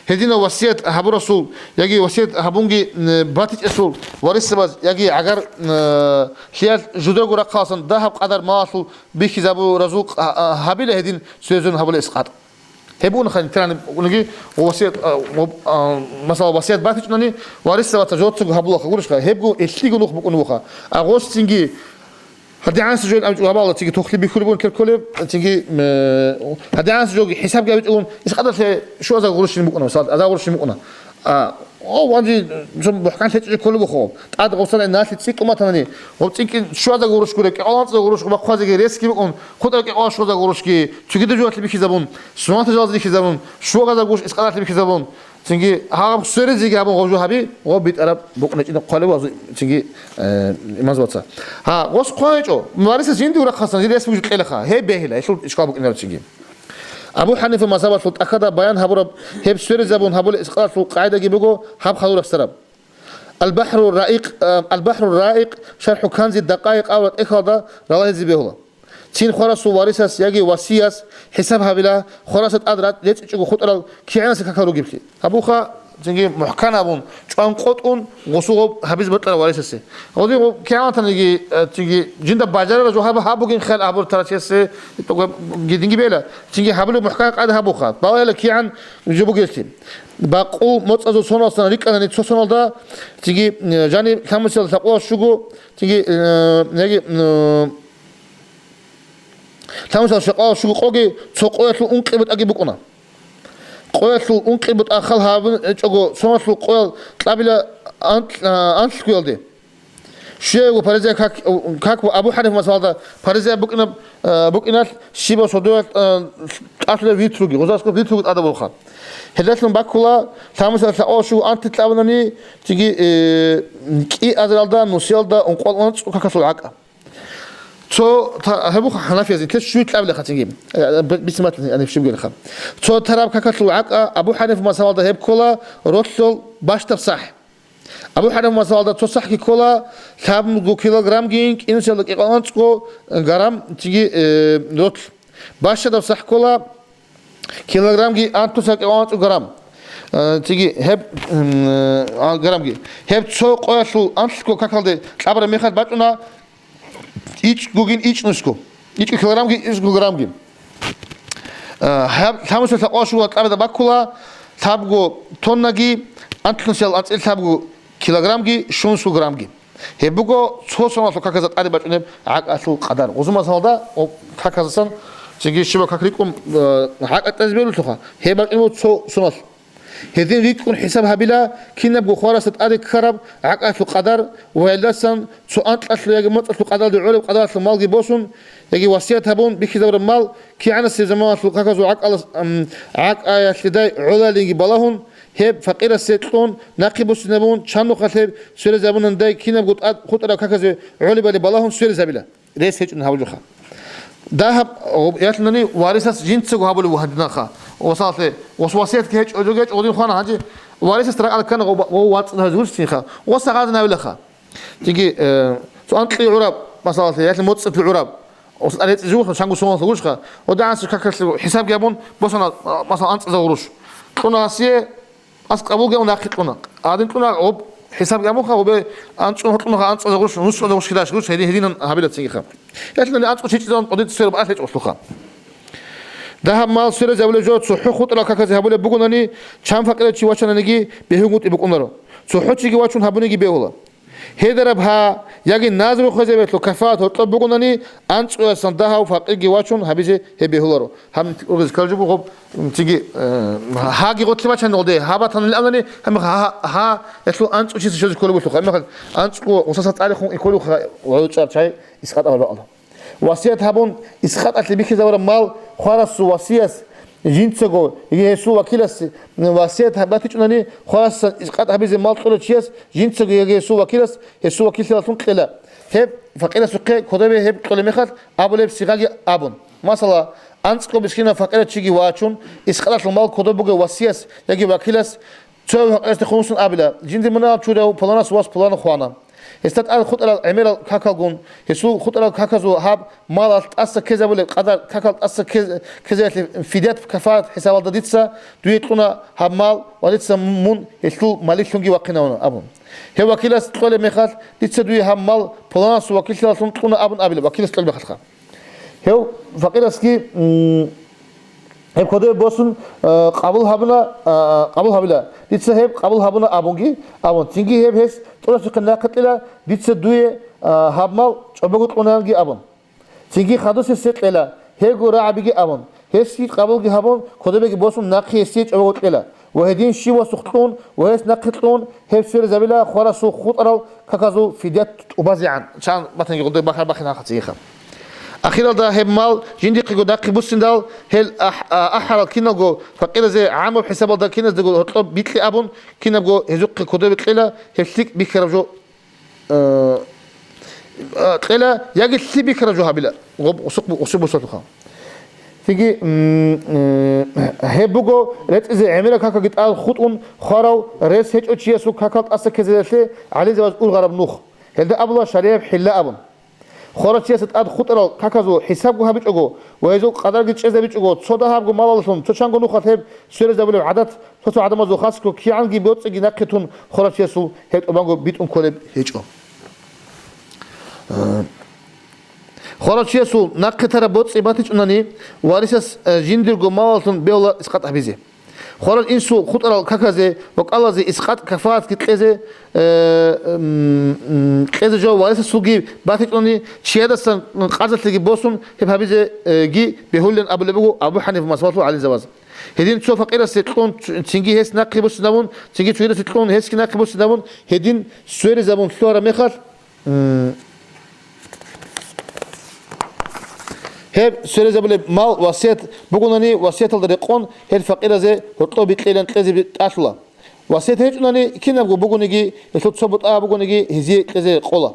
Гьединав васият гьабурасул яги васият гьабунги, м, батичӀесул варисабаз яги гӀагар, м, лъиялъ жударго рахъаласан дагьаб къадар малалъул бихьизабуразул, а, а, гьабила гьедин цоязун гьабула искъат. Гьеб букӀунаха, тирани букӀунаги, васият, а, ва, а, масала, васият батичӀунани, варисабаца жоцаго гьабулаха гурищха, гьебго элъиго нух букӀунебуха. А гъосцинги ГьадигӀанасеб жо абичӀого гьабала, цинги тухлъи бихьулеб бугин кколеб, цинги, э, гьадигӀанасеб жоги хӀисабги абичӀогун, искъадалъе щуазар гъурущин букӀуна, мисал, азар гъурущин букӀуна. А, о, ванжи, жо мухӀкан лъечӀого кколебухъо. ТӀад гъосана налъи цӀикӀкӀун батанани, гъоб цӀикӀкӀин щуазар гъурущ гуре, кӀикъоялда гъурущ, бахъвазеги ресги букӀун, хутӀарал кӀикъоялда щуазар гъурущги, цогидаб жоялъе бихьизабун, суннатал жалазе бихьизабун, щуазар гъурущ искъадалъе бихьизабун, цинги гьаб сверизеги гьабун гъов жо гьаби, гъов битӀараб букӀунечӀина хъвалев вазу-, цинги, э, имамзабаца. Гьа, гъос хъвайчӀо, варисас жинди урахъасан, жинди ясбуги кьелаха. Гьеб бегьила, гьелъул ишкал букӀинараб цинги. Абу Ханифа мазгьабалъул тӀахьада баян гьабураб гьеб сверизабун гьабулеб искъалалъул къагӀидаги буго гьаб хадур расараб. Аль-Бахру Раикъ, э, Аль-Бахру Раикъ, ШархӀу Канзи Дакъаикъ абураб тӀехьалда ралагьизе бегьула. Цин хварасул варисас яги васияс хӀисаб гьабила, хвараса тӀад ра-, рецӀичӀого хутӀарал кигӀанасеб какал ругеблъи. Гьабуха, цинги мухӀкан абун, чӀван къотӀун, гъусугъоб гьабиз бокьарав варисасе. Гъодин гъо-, кигӀан ватаниги, э, цинги жинда бажарараб жо гьаб-, гьабугин хиял абур тарасиясе, гидинги бела. Цинги гьабулеб мухӀкан къайда гьабуха. Балагьила кигӀан жо бугелъи. Бакъул моцӀазул соналсан рикӀкӀанани цо соналда, цинги, э, жани лъамусиял лъакъула щуго, цинги, э, яги, э, Тамусал шакъал щуго къоги цо къоялъул ункъи бутӀаги букӀуна. къоялъул ункъи бутӀа хал гьабун гьечӀого, соналъул къоял кьабила анкь-, а, анлъгоялде. Щуяго паризаяб как, как Абу Ханифа мазгьабалда паризаяб букӀинаб, а, букӀиналъ щибаб сордоялъ, а, кьалъулеб витруги, гъозасго витруги тӀадаб буха. Гьелдалъун баккула, лъабмусалъ лъабкъоялъ щуго анлъи кьабунани, цинги, э, кӀиазаралда, нусиялда ункъоялда анцӀго какалъул гӀакъа. Цо та-, гьеб буха хӀанафияз, нилъер щуй кьабилаха цинги, э, б-, бисмат гьаниб щибгелха. Цо тараб какалъул гӀакъа Абу Ханифа мазгьабалда гьеб ккола ролъул бащдаб сахӀ. Абу Ханифа мазгьабалда цо сахӀги ккола лъабго килограммги кӀинусиялда кӀикъоялда анцӀго грамм цинги, э, ролъ. Бащдаб сахӀ ккола килограммги анлъусиялда кӀикъоялда анцӀго грамм. Э, цинги гьеб, м, э, а, граммги. Гьеб цо къоялъул анлъго какалде кьабараб мехалъ бачӀуна ичӀгогин ичӀнусго, ичӀго килограммги ичӀго граммги. Э, гьаб лъабмусалъ лъабкъоялъ щуго кьабида баккула лъабго тоннаги анлънусиял анцӀила лъабго килограммги щунусго граммги. Гьеб буго цо соналъул каказда тӀаде бачӀунеб гӀакъалъул къадар. Гъозу мазгьабалда о, каказдасан цинги щибаб как рикӀкӀун, э, гӀакъа тӀазе бегьулаха, гьеб бачӀунеб буго цо соналъ. Гьедин рикӀкӀун хӀисаб гьабила кинабго хварасда тӀаде ккараб гӀакъалъул къадар ва гьелдасан цо анкьалъул яги моцӀалъул къадаралде гӀолеб къадаралъул малги босун, яги васият гьабун бихьизабураб мал кигӀанасеб заманалъул каказул гӀакъалас-, ам, гӀакъаялъедай гӀолалинги балагьун, гьеб факъирасе кьун, нахъе буссинабун, чан нухалъ гьеб сверизабунандай кинабго тӀад хутӀараб каказе гӀолебали балагьун сверизабила. Рес гьечӀун гьабулеха. Дагьаб, о, ялъунани варисас жинцаго гьабулев гьадинаха. Осалъе, ос васиятги гьечӀо, гьечӀо, гьечӀо, гьадин хвана гьанже варисас ракӀалде ккана, о, о, вацӀцӀад гьазе гурсинха. Оса гъадин гьавилаха. Диги, э, цо анкьи гӀураб, масалалъе, ялъун моцӀцӀи гӀураб. Ос арецӀи жугьуха, шангу соналъ гуршха. О, дагьанси какалъе хӀисабги гьабун, босана, а, масал, анцӀаза гъуруш. Кьуна гьасие, Ас къабулги абун нахъе кьуна. Гьадин кьуна, гъоб хӀисабги абунха, гъобе анцӀун гьоркьунха, анцӀаза гъуш, нусаза гъуш хираш гъуш, гьедин, гьединан гьабилацинги ха. Ялъунани анцӀу чичӀизан кьодица свераб алъ гьечӀолъуха. Дагьаб мал сверазавулеб жо цохӀо хутӀарал каказе гьабулеб бугонани, чан факъирав чи вачананиги бегьунгутӀи букӀунаро. ЦохӀо чиги вачун гьабуниги бегьула. Гьедараб гьа, яги назру хвезабелъул кафарат гьоркьоб бугонани, анцӀоясан дагьав факъирги вачун гьабизе гьеб бегьуларо. Гьаб ургъизе ккараб жо буго, цинги, э, гьаги гъотлъи бачанилде, гьа батанилавлани, гьаб гьа, гьа, гьа, ялъул анцӀу чиса щозе кколеб бугелъулха. Гьаб мехалъ анцӀго гъусаса тӀарихун икколевха, гъой чӀар чай искъатӀаб гьабаалда. Васият гьабун, искъатӀалъе бихьизабураб мал хварасул васияс жинцаго, яги гьесул вакилас васият гьаб-, батичӀунани, хварассан искъатӀ гьабизе мал кьурав чияс жинцаго яги гьесул вакилас, гьесул вакиллъиялъун кьела. Гьеб факъирасухъе кодобе гьеб кьолеб мехалъ абулеб сигъаги абун. Масала, анцӀго мискинав факъирав чиги вачун, искъатӀалъул мал кодоб бугев васияс яги вакилас, цо факъирасде хъумусун абила, жинди мунагьал чурав пуланас вас пулан хвана. Гьесда тӀад хутӀарал гӀемерал какалгун, гьесул хутӀарал каказул гьаб малалъ тӀаса ккезабулеб къадар какал тӀаса ккез-, ккезаялъе фидият кафарат хӀисабалда дица дуе кьуна гьаб мал ва дица мун гьелъул малилъунги вахъинавуна абун. Гьев вакилас кьолеб мехалъ, дица дуе гьаб мал пуланасул вакиллъиялъун кьуна абун абила, вакилас кьолеб мехалъха. Гьев факъирасги, м, гьеб кодобе босун, э, къабул гьабуна, э, къабул гьабила. Дица гьеб къабул гьабуна абунги, абун. Цинги гьеб гьес тӀурасухъе нахъе кьела, дица дуе, э, гьаб мал чӀобого кьунанги абун. Цинги хадусесе кьела, гьелго рагӀабиги абун. Гьесги къабулги гьабун, кодобеги босун нахъе гьесие чӀобого кьела. Ва гьедин щивасухъ кьун ва гьес нахъе кьун, гьеб сверизабила хварасул хутӀарал каказул фидият тӀубазегӀан, чан батанги гъудой бахар бахинахъа цигиха. Ахиралда гьеб мал жиндихъего нахъе буссиндал, гьел ахӀ-, а-, ахӀарал киналго факъиразе гӀамаб хӀисабалда киназдего гьоркьоб бикьи абун, кинабго гьезухъе кодобе кьела, гьеб лъикӀ бихьараб жо э, э, кьела, яги лъи бихьараб жо гьабила. Гъоб-, гъосухъ-, гъосу бусалъуха. Цинги, м, э, гьеб буго, рецӀизе гӀемерал какаги тӀад хутӀун хварав рес гьечӀо чиясул какал тӀаса ккезелъе гӀалимзабаз ургъараб нух. Гьелда абула шаригӀаб хӀилла абун. Хварав чиясда тӀад хутӀарал каказул хӀисабго гьабичӀого ва гьезул къадарги чӀезабичӀого, цо дагьабго малалъун цо чанго нухалъ гьеб сверизабулеб гӀадат, цо-цо гӀадамазул хасго кигӀанги боцӀиги нахъе тун хварав чиясул гьеб тӀубанго битӀун кколеб гьечӀо. Э, хварав чиясул нахъе тараб боцӀи батичӀунани, варисас, э, жиндирго малалъун бегьула искъатӀ гьабизе. Хварав инсул хутӀарал каказе ва кӀалазе искъатӀ кафаратги кьезе, э, м, м, кьезе жо варисасулги батичӀунани, чиядасан къазалъеги босун гьеб гьабизе, э, ги бегьулин абулеб буго Абу Ханифа мазгьабалъул гӀалимзабаз. Гьедин цо факъирасе кьун, цинги гьес нахъе буссинавун, цинги цогидасе кьун, гьесги нахъе буссинавун, гьедин сверизабун лъугьараб мехалъ, м, гьеб сверизабулеб мал васият бугунани, васияталда рекъон гьел факъиразе гьоркьоб бикьилан кьезе би-, тӀалъула. Васият гьечӀунани, кинабго бугониги, гьелъул цо бутӀа бугониги, гьезие кьезе рекъола.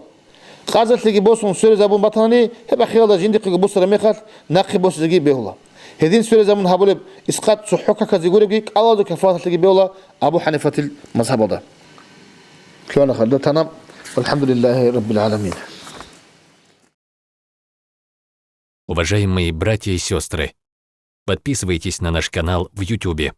Къазалъеги босун сверизабун батани, гьеб ахиралда жиндихъего буссараб мехалъ, нахъе босизеги бегьула. Гьедин сверизабун гьабулеб искъат цохӀо каказе гуребги кӀалалда кафараталъеги бегьула Абу Ханифатил мазгьабалда. Лъугьана хадур тана. Валхамдулиллахи раббил гӀаламин. Уважаемые братья и сестры, подписывайтесь на наш канал в Ютубе.